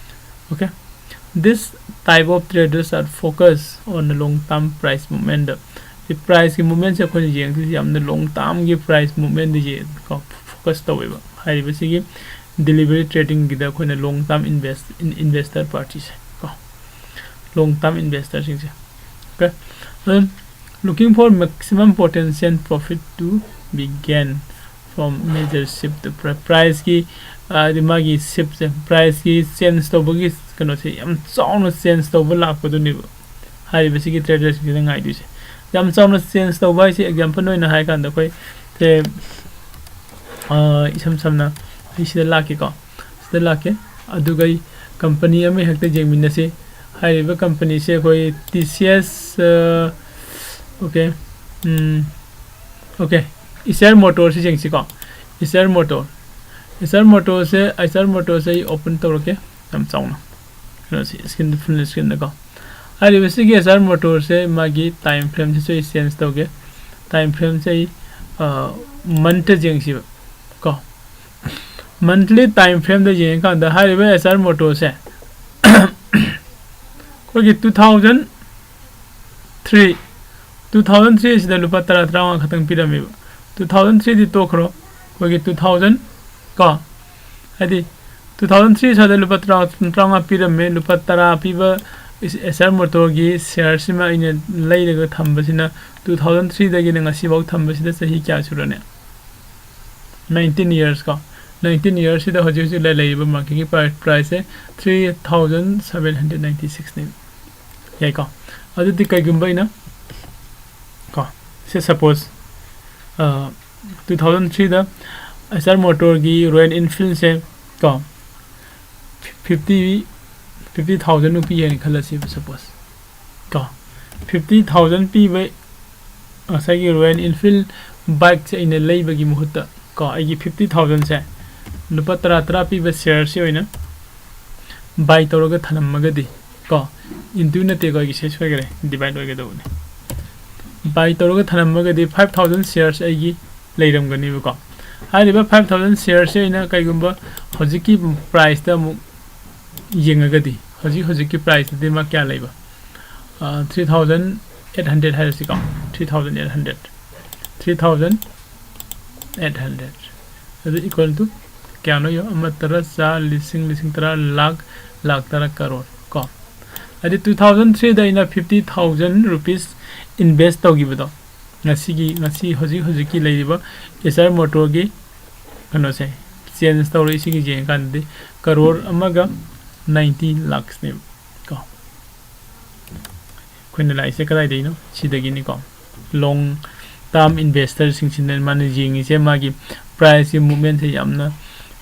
Okay, this type of traders are focus on the long term price movement. ꯁꯤ ꯄ꯭ꯔꯥꯏꯁꯀꯤ ꯃꯨꯞꯃꯦꯟꯁꯦ ꯑꯩꯈꯣꯏꯅ ꯌꯦꯡꯗꯣꯏꯁꯦ ꯌꯥꯝꯅ ꯂꯣꯡ ꯇꯥꯔꯝꯒꯤ ꯄ꯭ꯔꯥꯏꯁ ꯃꯨꯞꯃꯦꯟꯗ ꯀꯣ, ꯐꯣꯀꯁ ꯇꯧꯋꯦꯕ꯫ ꯍꯥꯏꯔꯤꯕꯁꯤꯒꯤ ꯗꯦꯂꯤꯕꯔꯤ ꯇ꯭ꯔꯦꯗꯤꯡꯒꯤꯗ ꯑꯩꯈꯣꯏꯅ ꯂꯣꯡ ꯇꯥꯔꯝ ꯏꯟꯚꯦꯁ ꯏꯟꯚꯦꯁꯇꯔ ꯄꯥꯔꯇꯤꯁꯦ ꯀꯣ, ꯂꯣꯡ ꯇꯥꯔꯝ ꯏꯟꯚꯦꯁꯇꯔꯁꯤꯡꯁꯦ꯫ Okay, ꯑꯗꯨꯝ looking for maximum potential profit to be gain from major shift, ꯄ꯭ꯔꯥꯏꯁꯀꯤ ꯍꯥꯏꯗꯤ ꯃꯥꯒꯤ ꯁꯤꯞꯁꯦ, ꯄ꯭ꯔꯥꯏꯁꯀꯤ ꯆꯦꯟꯖ ꯇꯧꯕꯒꯤ ꯀꯩꯅꯣꯁꯦ ꯌꯥꯝ ꯆꯥꯎꯅ ꯆꯦꯟꯖ ꯇꯧꯕ ꯂꯥꯛꯄꯗꯨꯅꯦꯕ ꯍꯥꯏꯔꯤꯕꯁꯤꯒꯤ ꯇ꯭ꯔꯦꯗꯔꯁꯤꯡꯁꯤꯅ ꯉꯥꯏꯗꯣꯏꯁꯦ꯫ ꯌꯥꯝ ꯆꯥꯎꯅ ꯆꯦꯟꯖ ꯇꯧꯕ ꯍꯥꯏꯁꯦ ꯑꯦꯛꯖꯥꯝꯄꯜ ꯑꯣꯏꯅ ꯍꯥꯏ ꯀꯥꯟꯗ ꯑꯩꯈꯣꯏ ꯁꯦ, ꯑ, ꯏꯁꯝ ꯁꯝꯅ ꯑꯩ ꯁꯤꯗ ꯂꯥꯛꯀꯦꯀꯣ, ꯁꯤꯗ ꯂꯥꯛꯀꯦ꯫ ꯑꯗꯨꯒ ꯑꯩ ꯀꯝꯄꯅꯤ ꯑꯃ ꯍꯦꯛꯇ ꯌꯦꯡꯃꯤꯟꯅꯁꯤ꯫ ꯍꯥꯏꯔꯤꯕ ꯀꯝꯄꯅꯤꯁꯦ ꯑꯩꯈꯣꯏ ꯇꯤ ꯁꯤ ꯑꯦꯁ, ꯑ, okay, ꯎꯝ, okay, ꯑꯦꯁꯥꯏꯆꯥꯔ ꯃꯣꯇꯣꯔꯁꯤ ꯌꯦꯡꯁꯤꯀꯣ꯫ ꯑꯦꯁꯥꯏꯆꯥꯔ ꯃꯣꯇꯣꯔ, ꯑꯦꯁꯥꯏꯆꯥꯔ ꯃꯣꯇꯣꯔꯁꯦ, ꯑꯦꯁꯥꯏꯆꯥꯔ ꯃꯣꯇꯣꯔꯁꯦ ꯑꯩ ꯑꯣꯄꯟ ꯇꯧꯔꯛꯀꯦ꯫ ꯌꯥꯝ ꯆꯥꯎꯅ ꯀꯩꯅꯣꯁꯤ screen, full screen ꯗꯀꯣ꯫ ꯍꯥꯏꯔꯤꯕꯁꯤꯒꯤ ꯑꯦꯁ ꯑꯥꯔ ꯃꯣꯇꯣꯔꯁꯦ ꯃꯥꯒꯤ time frame ꯁꯤꯁꯨ ꯑꯩ change ꯇꯧꯒꯦ꯫ Time frame ꯁꯦ ꯑꯩ month ꯇ ꯌꯦꯡꯁꯤꯕ ꯀꯣ꯫ Monthly time frame ꯗ ꯌꯦꯡꯉꯀꯥꯟꯗ ꯍꯥꯏꯔꯤꯕ ꯑꯦꯁ ꯑꯥꯔ ꯃꯣꯇꯣꯔꯁꯦ ꯑꯩꯈꯣꯏꯒꯤ two thousand three, two thousand three ꯁꯤꯗ ꯂꯨꯄꯥ ꯇꯔꯥ, ꯇꯔꯥꯃꯉꯥ ꯈꯛꯇꯪ ꯄꯤꯔꯝꯃꯦꯕ꯫ Two thousand three ꯗꯤ ꯇꯣꯛꯈ꯭ꯔꯣ, ꯑꯩꯈꯣꯏꯒꯤ two thousand ꯀꯣ, ꯍꯥꯏꯗꯤ two thousand three ꯁ꯭ꯋꯥꯏꯗ ꯂꯨꯄꯥ ꯇꯔꯥ, ꯇꯔꯥꯃꯉꯥ ꯄꯤꯔꯝꯃꯦ꯫ ꯂꯨꯄꯥ ꯇꯔꯥ ꯄꯤꯕ ꯑꯦꯁ ꯑꯥꯔ ꯃꯣꯇꯣꯔꯒꯤ ꯁꯤꯌꯔꯁꯤꯃ ꯑꯩꯅ ꯂꯩꯔꯒ ꯊꯝꯕꯁꯤꯅ two thousand three ꯗꯒꯤꯅ ꯉꯁꯤꯐꯥꯎ ꯊꯝꯕꯁꯤꯗ ꯆꯍꯤ ꯀꯌꯥ ꯁꯨꯔꯅꯤ? Nineteen years ꯀꯣ꯫ Nineteen years ꯁꯤꯗ ꯍꯧꯖꯤꯛ ꯍꯧꯖꯤꯛ ꯂꯩ-, ꯂꯩꯔꯤꯕ market ꯀꯤ ꯄ꯭ꯔꯥꯏ-, price ꯁꯦ three thousand seven hundred ninety six ꯅꯦ꯫ ꯌꯥꯏꯀꯣ? ꯑꯗꯨꯗꯤ ꯀꯩꯒꯨꯝꯕ ꯑꯩꯅ ꯀꯣ, ꯁꯦ suppose, ꯑ, two thousand three ꯗ ꯑꯦꯁ ꯑꯥꯔ ꯃꯣꯇꯣꯔꯒꯤ Royal Enfield ꯁꯦ ꯀꯣ, fifty, fifty thousand ꯃꯨꯛ ꯄꯤ ꯍꯥꯏꯅ ꯈꯜꯂꯁꯦꯕ, suppose ꯀꯣ꯫ Fifty thousand ꯄꯤꯕ ꯉꯁꯥꯏꯒꯤ Royal Enfield bike ꯁꯦ ꯑꯩꯅ ꯂꯩꯕꯒꯤ ꯃꯍꯨꯠꯇ ꯀꯣ, ꯑꯩꯒꯤ fifty thousand ꯁꯦ ꯂꯨꯄꯥ ꯇꯔꯥ, ꯇꯔꯥ ꯄꯤꯕ ꯁꯤꯌꯔꯁꯤ ꯑꯣꯏꯅ buy ꯇꯧꯔꯒ ꯊꯅꯝꯃꯒꯗꯤ ꯀꯣ, into ꯅꯠꯇꯦꯀꯣ, ꯑꯩꯒꯤꯁꯦ ꯁꯣꯏꯈꯔꯦ, divide ꯑꯣꯏꯒꯗꯧꯕꯅꯤ꯫ Buy ꯇꯧꯔꯒ ꯊꯅꯝꯃꯒꯗꯤ five thousand ꯁꯤꯌꯔꯁ ꯑꯩꯒꯤ ꯂꯩꯔꯝꯒꯅꯦꯕꯀꯣ꯫ ꯍꯥꯏꯔꯤꯕ five thousand ꯁꯤꯌꯔꯁꯦ ꯑꯩꯅ ꯀꯩꯒꯨꯝꯕ ꯍꯧꯖꯤꯛꯀꯤ price ꯇ ꯑꯃꯨꯛ ꯌꯦꯡꯉꯒꯗꯤ, ꯍꯧꯖꯤꯛ ꯍꯧꯖꯤꯛꯀꯤ price ꯇꯗꯤ ꯃꯥ ꯀꯌꯥ ꯂꯩꯕ? ꯑ, three thousand eight hundred ꯍꯥꯏꯔꯁꯤꯀꯣ, three thousand eight hundred, three thousand eight hundred, ꯑꯗꯨ equal to ꯀꯌꯥꯅꯣ ꯌꯦꯡꯉꯣ, ꯑꯃ, ꯇꯔꯥ, ꯆꯥ, ꯂꯤꯁꯤꯡ, ꯂꯤꯁꯤꯡ ꯇꯔꯥ, ꯂꯥꯛ, ꯂꯥꯛ ꯇꯔꯥ, ꯀꯔꯣꯔ ꯀꯣ꯫ ꯍꯥꯏꯗꯤ two thousand three ꯗ ꯑꯩꯅ fifty thousand rupees invest ꯇꯧꯈꯤꯕꯗꯣ, ꯉꯁꯤꯒꯤ, ꯉꯁꯤ ꯍꯧꯖꯤꯛ ꯍꯧꯖꯤꯛꯀꯤ ꯂꯩꯔꯤꯕ ꯑꯦꯁ ꯑꯥꯔ ꯃꯣꯇꯣꯔꯒꯤ ꯀꯩꯅꯣꯁꯦ change ꯇꯧꯔꯛꯏꯁꯤꯒꯤ ꯌꯦꯡꯉꯀꯥꯟꯗꯗꯤ ꯀꯔꯣꯔ ꯑꯃꯒ ninety ꯂꯥꯛꯁꯅꯦꯕ ꯀꯣ꯫ ꯑꯩꯈꯣꯏꯅ ꯂꯥꯛꯏꯁꯦ ꯀꯗꯥꯏꯗꯒꯤꯅꯣ? ꯁꯤꯗꯒꯤꯅꯤꯀꯣ꯫ Long term investor ꯁꯤꯡꯁꯤꯅ ꯃꯥꯅ ꯌꯦꯡꯉꯤꯁꯦ ꯃꯥꯒꯤ price ꯀꯤ movement ꯁꯦ ꯌꯥꯝꯅ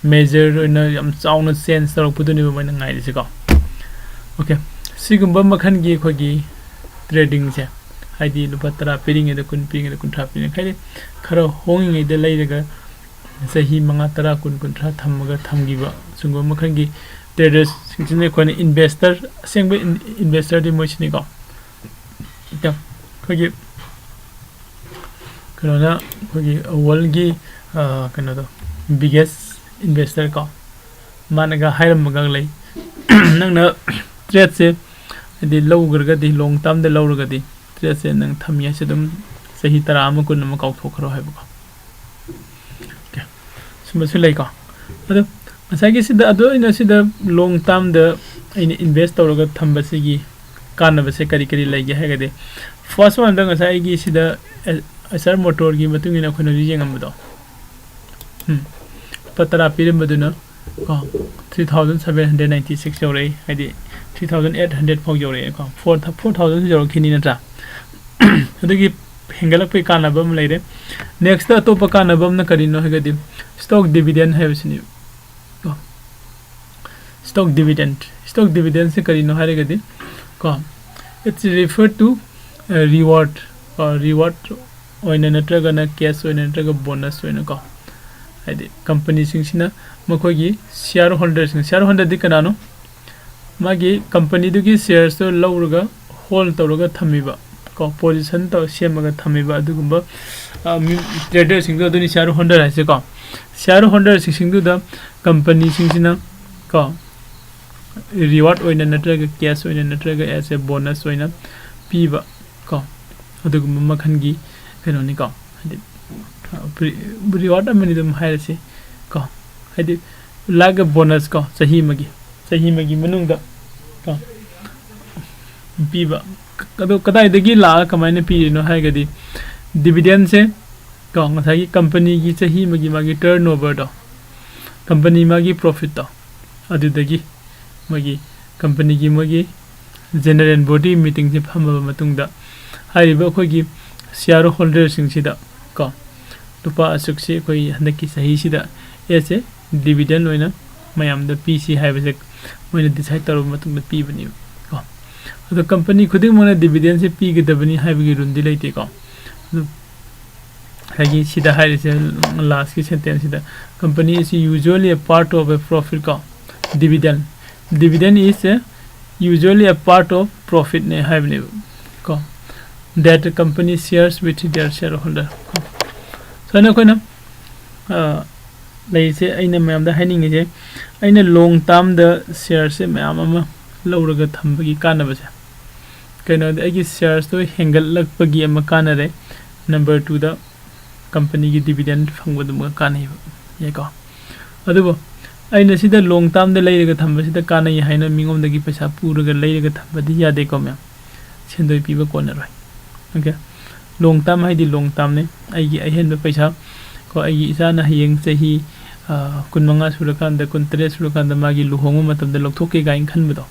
major ꯑꯣꯏꯅ ꯌꯥꯝ ꯆꯥꯎꯅ change ꯇꯧꯔꯛꯄꯗꯨꯅꯦꯕ ꯃꯣꯏꯅ ꯉꯥꯏꯔꯤꯁꯦꯀꯣ꯫ Okay, ꯁꯤꯒꯨꯝꯕ ꯃꯈꯜꯒꯤ ꯑꯩꯈꯣꯏꯒꯤ trading ꯁꯦ, ꯍꯥꯏꯗꯤ ꯂꯨꯄꯥ ꯇꯔꯥ ꯄꯤꯔꯤꯉꯩꯗ, ꯀꯨꯟ ꯄꯤꯔꯤꯉꯩꯗ, ꯀꯨꯟꯊ꯭ꯔꯥ ꯄꯤꯔꯤꯉꯩꯗ, ꯍꯥꯏꯗꯤ ꯈꯔ ꯍꯣꯡꯉꯤꯉꯩꯗ ꯂꯩꯔꯒ ꯆꯍꯤ ꯃꯉꯥ, ꯇꯔꯥ, ꯀꯨꯟ, ꯀꯨꯟꯊ꯭ꯔꯥ ꯊꯝꯃꯒ ꯊꯝꯈꯤꯕ, ꯁꯤꯒꯨꯝꯕ ꯃꯈꯜꯒꯤ ꯇ꯭ꯔꯦꯗꯔꯁꯤꯡꯁꯤꯅ ꯑꯩꯈꯣꯏꯅ ꯏꯟꯚꯦꯁꯇꯔ, ꯑꯁꯦꯡꯕ ꯏꯟꯚꯦꯁꯇꯔꯗꯤ ꯃꯣꯏꯁꯤꯅꯤꯀꯣ꯫ ꯑꯩꯈꯣꯏꯒꯤ ꯀꯩꯅꯣꯅ, ꯑꯩꯈꯣꯏꯒꯤ ꯋꯥꯔꯜꯒꯤ ꯀꯩꯅꯣꯗꯣ, ꯕꯤꯒꯦꯁ ꯏꯟꯚꯦꯁꯇꯔ ꯀꯣ, ꯃꯥꯅꯒ ꯍꯥꯏꯔꯝꯕꯒ ꯂꯩ, ꯅꯪꯅ ꯇ꯭ꯔꯦꯠꯁꯦ ꯍꯥꯏꯗꯤ ꯂꯧꯈ꯭ꯔꯒꯗꯤ, ꯂꯣꯡ ꯇꯥꯔꯝꯗ ꯂꯧꯔꯒꯗꯤ, ꯇ꯭ꯔꯦꯠꯁꯦ ꯅꯪ ꯊꯝꯃꯤ ꯍꯥꯏꯁꯦ ꯑꯗꯨꯝ ꯆꯍꯤ ꯇꯔꯥ ꯑꯃ, ꯀꯨꯟ ꯑꯃ ꯀꯥꯎꯊꯣꯛꯈ꯭ꯔꯣ ꯍꯥꯏꯕꯀꯣ꯫ ꯑꯣꯀꯦ, ꯁꯨꯝꯕꯁꯨ ꯂꯩꯀꯣ꯫ ꯑꯗꯣ ꯉꯁꯥꯏꯒꯤ ꯁꯤꯗ, ꯑꯗꯣ ꯑꯩꯅ ꯁꯤꯗ ꯂꯣꯡ ꯇꯥꯔꯝꯗ ꯑꯩꯅ ꯏꯟꯚꯦꯁ ꯇꯧꯔꯒ ꯊꯝꯕꯁꯤꯒꯤ ꯀꯥꯟꯅꯕꯁꯦ ꯀꯔꯤ ꯀꯔꯤ ꯂꯩꯒꯦ ꯍꯥꯏꯔꯒꯗꯤ, ꯐꯥꯔꯁ ꯋꯥꯟꯗ ꯉꯁꯥꯏ ꯑꯩꯒꯤ ꯁꯤꯗ ꯑꯦꯁꯥꯔ ꯃꯣꯇꯣꯔꯒꯤ ꯃꯇꯨꯡ ꯏꯟꯅ ꯑꯩꯈꯣꯏꯅ ꯍꯧꯖꯤꯛ ꯌꯦꯡꯉꯝꯕꯗꯣ, ꯎꯝ, ꯂꯨꯄꯥ ꯇꯔꯥ ꯄꯤꯔꯝꯕꯗꯨꯅ ꯀꯣ, three thousand seven hundred ninety six ꯌꯧꯔꯛꯏ, ꯍꯥꯏꯗꯤ three thousand eight hundred ꯐꯥꯎ ꯌꯧꯔꯛꯑꯦꯀꯣ, four, four thousand ꯌꯧꯔꯛꯈꯤꯅꯤ ꯅꯠꯇ꯭ꯔꯥ? ꯑꯗꯨꯒꯤ ꯍꯦꯟꯒꯠꯂꯛꯄꯒꯤ ꯀꯥꯟꯅꯕ ꯑꯃ ꯂꯩꯔꯦ꯫ ꯅꯦꯛꯁꯇ ꯑꯇꯣꯞꯄ ꯀꯥꯟꯅꯕ ꯑꯃꯅ ꯀꯔꯤꯅꯣ ꯍꯥꯏꯔꯒꯗꯤ, ꯁ꯭ꯇꯣꯛ ꯗꯤꯚꯤꯗꯦꯟ ꯍꯥꯏꯕꯁꯤꯅꯤ ꯀꯣ꯫ ꯁ꯭ꯇꯣꯛ ꯗꯤꯚꯤꯗꯦꯟ, ꯁ꯭ꯇꯣꯛ ꯗꯤꯚꯤꯗꯦꯟꯁꯦ ꯀꯔꯤꯅꯣ ꯍꯥꯏꯔꯒꯗꯤ ꯀꯣ, it's refer to reward, ꯔꯤꯋꯥꯔꯗ ꯑꯣꯏꯅ ꯅꯠꯇ꯭ꯔꯒꯅ ꯀꯦꯁ ꯑꯣꯏꯅ ꯅꯠꯇ꯭ꯔꯒ ꯕꯣꯅꯁ ꯑꯣꯏꯅ ꯀꯣ, ꯍꯥꯏꯗꯤ ꯀꯝꯄꯅꯤꯁꯤꯡꯁꯤꯅ ꯃꯈꯣꯏꯒꯤ ꯁꯤꯌꯥꯔ ꯍꯣꯜꯗꯔꯁꯤꯡ, ꯁꯤꯌꯥꯔ ꯍꯣꯜꯗꯔꯗꯤ ꯀꯅꯥꯅꯣ? ꯃꯥꯒꯤ ꯀꯝꯄꯅꯤꯗꯨꯒꯤ ꯁꯤꯌꯔꯁꯇꯣ ꯂꯧꯔꯒ ꯍꯣꯜ ꯇꯧꯔꯒ ꯊꯝꯃꯤꯕ ꯀꯣ, ꯄꯣꯖꯤꯁꯟ ꯇꯧꯔ ꯁꯦꯝꯃꯒ ꯊꯝꯃꯤꯕ ꯑꯗꯨꯒꯨꯝꯕ ꯇ꯭ꯔꯦꯗꯔꯁꯤꯡꯗꯣ, ꯑꯗꯨꯅꯤ ꯁꯤꯌꯥꯔ ꯍꯣꯜꯗꯔ ꯍꯥꯏꯁꯦꯀꯣ꯫ ꯁꯤꯌꯥꯔ ꯍꯣꯜꯗꯔꯁꯤꯡꯗꯨꯗ ꯀꯝꯄꯅꯤꯁꯤꯡꯁꯤꯅ ꯀꯣ, ꯔꯤꯋꯥꯔꯗ ꯑꯣꯏꯅ ꯅꯠꯇ꯭ꯔꯒ ꯀꯦꯁ ꯑꯣꯏꯅ ꯅꯠꯇ꯭ꯔꯒ as a bonus ꯑꯣꯏꯅ ꯄꯤꯕ ꯀꯣ, ꯑꯗꯨꯒꯨꯝꯕ ꯃꯈꯜꯒꯤ ꯀꯩꯅꯣꯅꯤꯀꯣ꯫ ꯍꯥꯏꯗꯤ ꯔꯤꯋꯥꯔꯗ ꯑꯃꯅꯤ ꯑꯗꯨꯝ ꯍꯥꯏꯔꯁꯤ ꯀꯣ, ꯍꯥꯏꯗꯤ like a bonus ꯀꯣ, ꯆꯍꯤ ꯑꯃꯒꯤ, ꯆꯍꯤ ꯑꯃꯒꯤ ꯃꯅꯨꯡꯗ ꯀꯣ ꯄꯤꯕ꯫ ꯑꯗꯣ ꯀꯗꯥꯏꯗꯒꯤ ꯂꯥꯛꯑꯒ ꯀꯃꯥꯏꯅ ꯄꯤꯔꯤꯅꯣ ꯍꯥꯏꯔꯒꯗꯤ, ꯗꯤꯚꯤꯗꯦꯟꯁꯦ ꯀꯣ, ꯉꯁꯥꯏꯒꯤ ꯀꯝꯄꯅꯤꯒꯤ ꯆꯍꯤ ꯑꯃꯒꯤ ꯃꯥꯒꯤ ꯇꯔꯟ ꯑꯣꯚꯔꯗꯣ, ꯀꯝꯄꯅꯤ ꯃꯥꯒꯤ ꯄ꯭ꯔꯣꯐꯤꯠꯇꯣ, ꯑꯗꯨꯗꯒꯤ ꯃꯣꯏꯒꯤ ꯀꯝꯄꯅꯤꯒꯤ ꯃꯣꯏꯒꯤ ꯖꯦꯅꯔꯦꯜ ꯕꯣꯗꯤ ꯃꯤꯇꯤꯡꯁꯦ ꯐꯝꯃꯕ ꯃꯇꯨꯡꯗ, ꯍꯥꯏꯔꯤꯕ ꯑꯩꯈꯣꯏꯒꯤ ꯁꯤꯌꯥꯔ ꯍꯣꯜꯗꯔꯁꯤꯡꯁꯤꯗ ꯀꯣ, ꯂꯨꯄꯥ ꯑꯁꯨꯛꯁꯤ ꯑꯩꯈꯣꯏ ꯍꯟꯗꯛꯀꯤ ꯆꯍꯤꯁꯤꯗ as a dividend ꯑꯣꯏꯅ ꯃꯌꯥꯝꯗ ꯄꯤꯁꯤ ꯍꯥꯏꯕꯁꯦ ꯃꯣꯏꯅ ꯗꯤꯁꯥꯏꯠ ꯇꯧꯔꯕ ꯃꯇꯨꯡꯗ ꯄꯤꯕꯅꯦꯕ ꯀꯣ꯫ ꯑꯗꯣ ꯀꯝꯄꯅꯤ ꯈꯨꯗꯤꯡꯃꯛꯅ ꯗꯤꯚꯤꯗꯦꯟꯁꯦ ꯄꯤꯒꯗꯕꯅꯤ ꯍꯥꯏꯕꯒꯤ ꯔꯨꯜꯗꯤ ꯂꯩꯇꯦꯀꯣ꯫ ꯑꯗꯨ ꯉꯁꯥꯏꯒꯤ ꯁꯤꯗ ꯍꯥꯏꯔꯤꯁꯦ, ꯂꯥꯁꯀꯤ ꯁꯦꯟꯇꯦꯟꯁꯁꯤꯗ, "Company is usually a part of a profit" ꯀꯣ, dividend. Dividend is a usually a part of profit ꯅꯦ ꯍꯥꯏꯕꯅꯦꯕ ꯀꯣ, that company shares with their shareholder ꯀꯣ꯫ ꯁꯨꯃꯥꯏꯅ ꯑꯩꯈꯣꯏꯅ ꯂꯩꯔꯤꯁꯦ, ꯑꯩꯅ ꯃꯌꯥꯝꯗ ꯍꯥꯏꯅꯤꯡꯉꯤꯁꯦ, ꯑꯩꯅ ꯂꯣꯡ ꯇꯥꯔꯝꯗ ꯁꯤꯌꯔꯁꯦ ꯃꯌꯥꯝ ꯑꯃ ꯂꯧꯔꯒ ꯊꯝꯕꯒꯤ ꯀꯥꯟꯅꯕꯁꯦ ꯀꯩꯅꯣꯗ ꯑꯩꯒꯤ ꯁꯤꯌꯔꯁꯇꯣ ꯍꯦꯟꯒꯠꯂꯛꯄꯒꯤ ꯑꯃ ꯀꯥꯟꯅꯔꯦ꯫ ꯅꯝꯕꯔ ꯇꯨꯗ ꯀꯝꯄꯅꯤꯒꯤ ꯗꯤꯕꯤꯗꯦꯟ ꯐꯪꯕꯗꯨꯃꯒ ꯀꯥꯟꯅꯩꯕ, ꯌꯥꯏꯀꯣ꯫ ꯑꯗꯨꯕꯨ ꯑꯩꯅ ꯁꯤꯗ ꯂꯣꯡ ꯇꯥꯔꯝꯗ ꯂꯩꯔꯒ ꯊꯝꯕꯁꯤꯗ ꯀꯥꯟꯅꯩ ꯍꯥꯏꯅ ꯃꯤꯉꯣꯟꯗꯒꯤ ꯄꯩꯁꯥ ꯄꯨꯔꯒ ꯂꯩꯔꯒ ꯊꯝꯕꯗꯤ ꯌꯥꯗꯦꯀꯣ ꯃꯌꯥꯝ, ꯁꯦꯟꯗꯣꯏ ꯄꯤꯕ ꯀꯣꯟꯅꯔꯣꯏ꯫ ꯑꯣꯀꯦ, ꯂꯣꯡ ꯇꯥꯔꯝ ꯍꯥꯏꯗꯤ ꯂꯣꯡ ꯇꯥꯔꯝꯅꯤ꯫ ꯑꯩꯒꯤ ꯑꯍꯦꯟꯕ ꯄꯩꯁꯥ ꯀꯣ, ꯑꯩꯒꯤ ꯏꯆꯥꯅ ꯍꯌꯦꯡ ꯆꯍꯤ ꯀꯨꯟꯃꯉꯥ ꯁꯨꯔꯀꯥꯟꯗ, ꯀꯨꯟꯇꯔꯦꯠ ꯁꯨꯔꯀꯥꯟꯗ ꯃꯥꯒꯤ ꯂꯨꯍꯣꯡꯕ ꯃꯇꯝꯗ ꯂꯧꯊꯣꯛꯀꯦ ꯀꯥꯏꯅ ꯈꯟꯕꯗꯣ,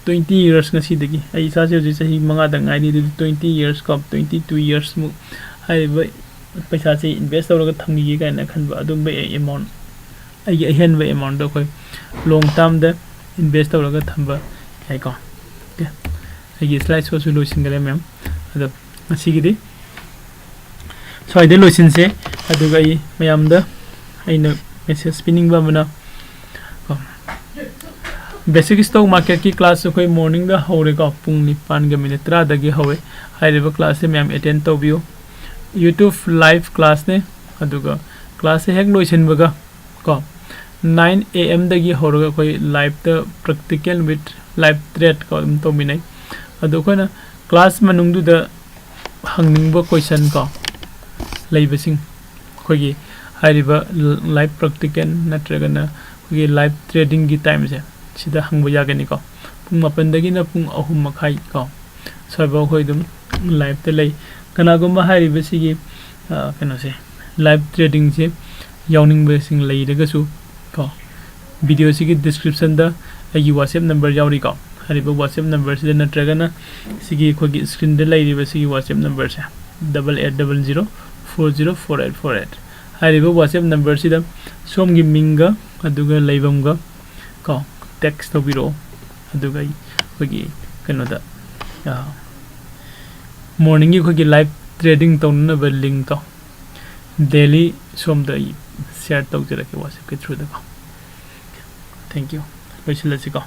ꯇ꯭ꯋꯦꯟꯇꯤ ꯌꯔꯁ ꯉꯁꯤꯗꯒꯤ, ꯑꯩ ꯏꯆꯥꯁꯦ ꯍꯧꯖꯤꯛ ꯆꯍꯤ ꯃꯉꯥꯗ ꯉꯥꯏꯔꯤ, ꯑꯗꯨꯗꯤ ꯇ꯭ꯋꯦꯟꯇꯤ ꯌꯔꯁ ꯀꯣ, ꯇ꯭ꯋꯦꯟꯇꯤ ꯇꯨ ꯌꯔꯁꯃꯨꯛ ꯍꯥꯏꯔꯤꯕ ꯄꯩꯁꯥꯁꯦ ꯏꯟꯚꯦꯁ ꯇꯧꯔꯒ ꯊꯝꯈꯤꯒꯦ ꯀꯥꯏꯅ ꯈꯟꯕ ꯑꯗꯨꯝꯕ ꯑꯦꯃꯥꯎꯟ, ꯑꯩꯒꯤ ꯑꯍꯦꯟꯕ ꯑꯦꯃꯥꯎꯟꯗꯣ ꯑꯩꯈꯣꯏ ꯂꯣꯡ ꯇꯥꯔꯝꯗ ꯏꯟꯚꯦꯁ ꯇꯧꯔꯒ ꯊꯝꯕ ꯌꯥꯏꯀꯣ꯫ ꯑꯣꯀꯦ, ꯑꯩꯒꯤ ꯁ꯭ꯂꯥꯏꯗ ꯁꯣꯁꯨ ꯂꯣꯏꯁꯤꯟꯈꯔꯦ ꯃꯌꯥꯝ꯫ ꯑꯗꯣ ꯉꯁꯤꯒꯤꯗꯤ ꯁ꯭ꯋꯥꯏꯗ ꯂꯣꯏꯁꯤꯟꯁꯦ꯫ ꯑꯗꯨꯒ ꯑꯩ ꯃꯌꯥꯝꯗ ꯑꯩꯅ ꯃꯦꯁꯦꯖ ꯄꯤꯅꯤꯡꯕ ꯑꯃꯅ ꯀꯣ, ꯕꯦꯁꯤꯛ ꯁ꯭ꯇꯣꯛ ꯃꯥꯔꯀꯦꯠꯀꯤ ꯀ꯭ꯂꯥꯁ ꯑꯩꯈꯣꯏ ꯃꯣꯔꯅꯤꯡꯗ ꯍꯧꯔꯦꯀꯣ, ꯄꯨꯡ ꯅꯤꯄꯥꯟꯒ ꯃꯤꯅꯤꯠ ꯇꯔꯥꯗꯒꯤ ꯍꯧꯋꯦ꯫ ꯍꯥꯏꯔꯤꯕ ꯀ꯭ꯂꯥꯁꯁꯦ ꯃꯌꯥꯝ ꯑꯦꯇꯦꯟ ꯇꯧꯕꯤꯌꯨ꯫ ꯌꯨꯇ꯭ꯌꯨꯕ ꯂꯥꯏꯚ ꯀ꯭ꯂꯥꯁꯅꯦ꯫ ꯑꯗꯨꯒ ꯀ꯭ꯂꯥꯁꯁꯦ ꯍꯦꯛ ꯂꯣꯏꯁꯤꯟꯕꯒ ꯀꯣ, ꯅꯥꯏꯟ ꯑꯦ ꯑꯦꯝꯗꯒꯤ ꯍꯧꯔꯒ ꯑꯩꯈꯣꯏ ꯂꯥꯏꯚꯇ practical with live trade ꯀꯣ ꯑꯗꯨꯝ ꯇꯧꯃꯤꯟꯅꯩ꯫ ꯑꯗꯣ ꯑꯩꯈꯣꯏꯅ ꯀ꯭ꯂꯥꯁ ꯃꯅꯨꯡꯗꯨꯗ ꯍꯪꯅꯤꯡꯕ ꯀꯣꯏꯁꯟ ꯀꯣ ꯂꯩꯕꯁꯤꯡ, ꯑꯩꯈꯣꯏꯒꯤ ꯍꯥꯏꯔꯤꯕ ꯂꯥꯏꯚ ꯄ꯭ꯔꯦꯛꯇꯤꯀꯦꯜ ꯅꯠꯇ꯭ꯔꯒꯅ ꯑꯩꯈꯣꯏꯒꯤ ꯂꯥꯏꯚ ꯇ꯭ꯔꯦꯗꯤꯡꯒꯤ ꯇꯥꯏꯝꯁꯦ ꯁꯤꯗ ꯍꯪꯕ ꯌꯥꯒꯅꯤꯀꯣ꯫ ꯄꯨꯡ ꯃꯥꯄꯟꯗꯒꯤꯅ ꯄꯨꯡ ꯑꯍꯨꯝ ꯃꯈꯥꯏ ꯀꯣ ꯁ꯭ꯋꯥꯏꯐꯥꯎ ꯑꯩꯈꯣꯏ ꯑꯗꯨꯝ ꯂꯥꯏꯚꯇ ꯂꯩ꯫ ꯀꯅꯥꯒꯨꯝꯕ ꯍꯥꯏꯔꯤꯕꯁꯤꯒꯤ ꯀꯩꯅꯣꯁꯦ, ꯂꯥꯏꯚ ꯇ꯭ꯔꯦꯗꯤꯡꯁꯦ ꯌꯥꯎꯅꯤꯡꯕꯁꯤꯡ ꯂꯩꯔꯒꯁꯨ ꯀꯣ, ꯚꯤꯗꯤꯑꯣꯁꯤꯒꯤ ꯗꯤꯁꯀ꯭ꯔꯤꯞꯁꯟꯗ ꯑꯩꯒꯤ ꯋꯥꯆꯦꯞ ꯅꯝꯕꯔ ꯌꯥꯎꯔꯤꯀꯣ꯫ ꯍꯥꯏꯔꯤꯕ ꯋꯥꯆꯦꯞ ꯅꯝꯕꯔꯁꯤꯗ ꯅꯠꯇ꯭ꯔꯒꯅ ꯁꯤꯒꯤ ꯑꯩꯈꯣꯏꯒꯤ ꯁ꯭ꯀ꯭ꯔꯤꯟꯗ ꯂꯩꯔꯤꯕ ꯁꯤꯒꯤ ꯋꯥꯆꯦꯞ ꯅꯝꯕꯔꯁꯦ, double eight double zero four zero four eight four eight꯫ ꯍꯥꯏꯔꯤꯕ ꯋꯥꯆꯦꯞ ꯅꯝꯕꯔꯁꯤꯗ ꯁꯣꯝꯒꯤ ꯃꯤꯡꯒ ꯑꯗꯨꯒ ꯂꯩꯐꯝꯒ ꯀꯣ ꯇꯦꯛꯁ ꯇꯧꯕꯤꯔꯛꯑꯣ꯫ ꯑꯗꯨꯒ ꯑꯩ ꯑꯩꯈꯣꯏꯒꯤ ꯀꯩꯅꯣꯗ, ꯃꯣꯔꯅꯤꯡꯒꯤ ꯑꯩꯈꯣꯏꯒꯤ ꯂꯥꯏꯚ ꯇ꯭ꯔꯦꯗꯤꯡ ꯇꯧꯅꯅꯕ ꯂꯤꯡꯛꯇꯣ ꯗꯦꯂꯤ ꯁꯣꯝꯗ ꯑꯩ ꯁꯤꯌꯔ ꯇꯧꯖꯔꯛꯀꯦ ꯋꯥꯆꯦꯞꯀꯤ ꯊ꯭ꯔꯨꯗꯀꯣ꯫ Thank you. ꯂꯣꯏꯁꯤꯜꯂꯁꯤꯀꯣ꯫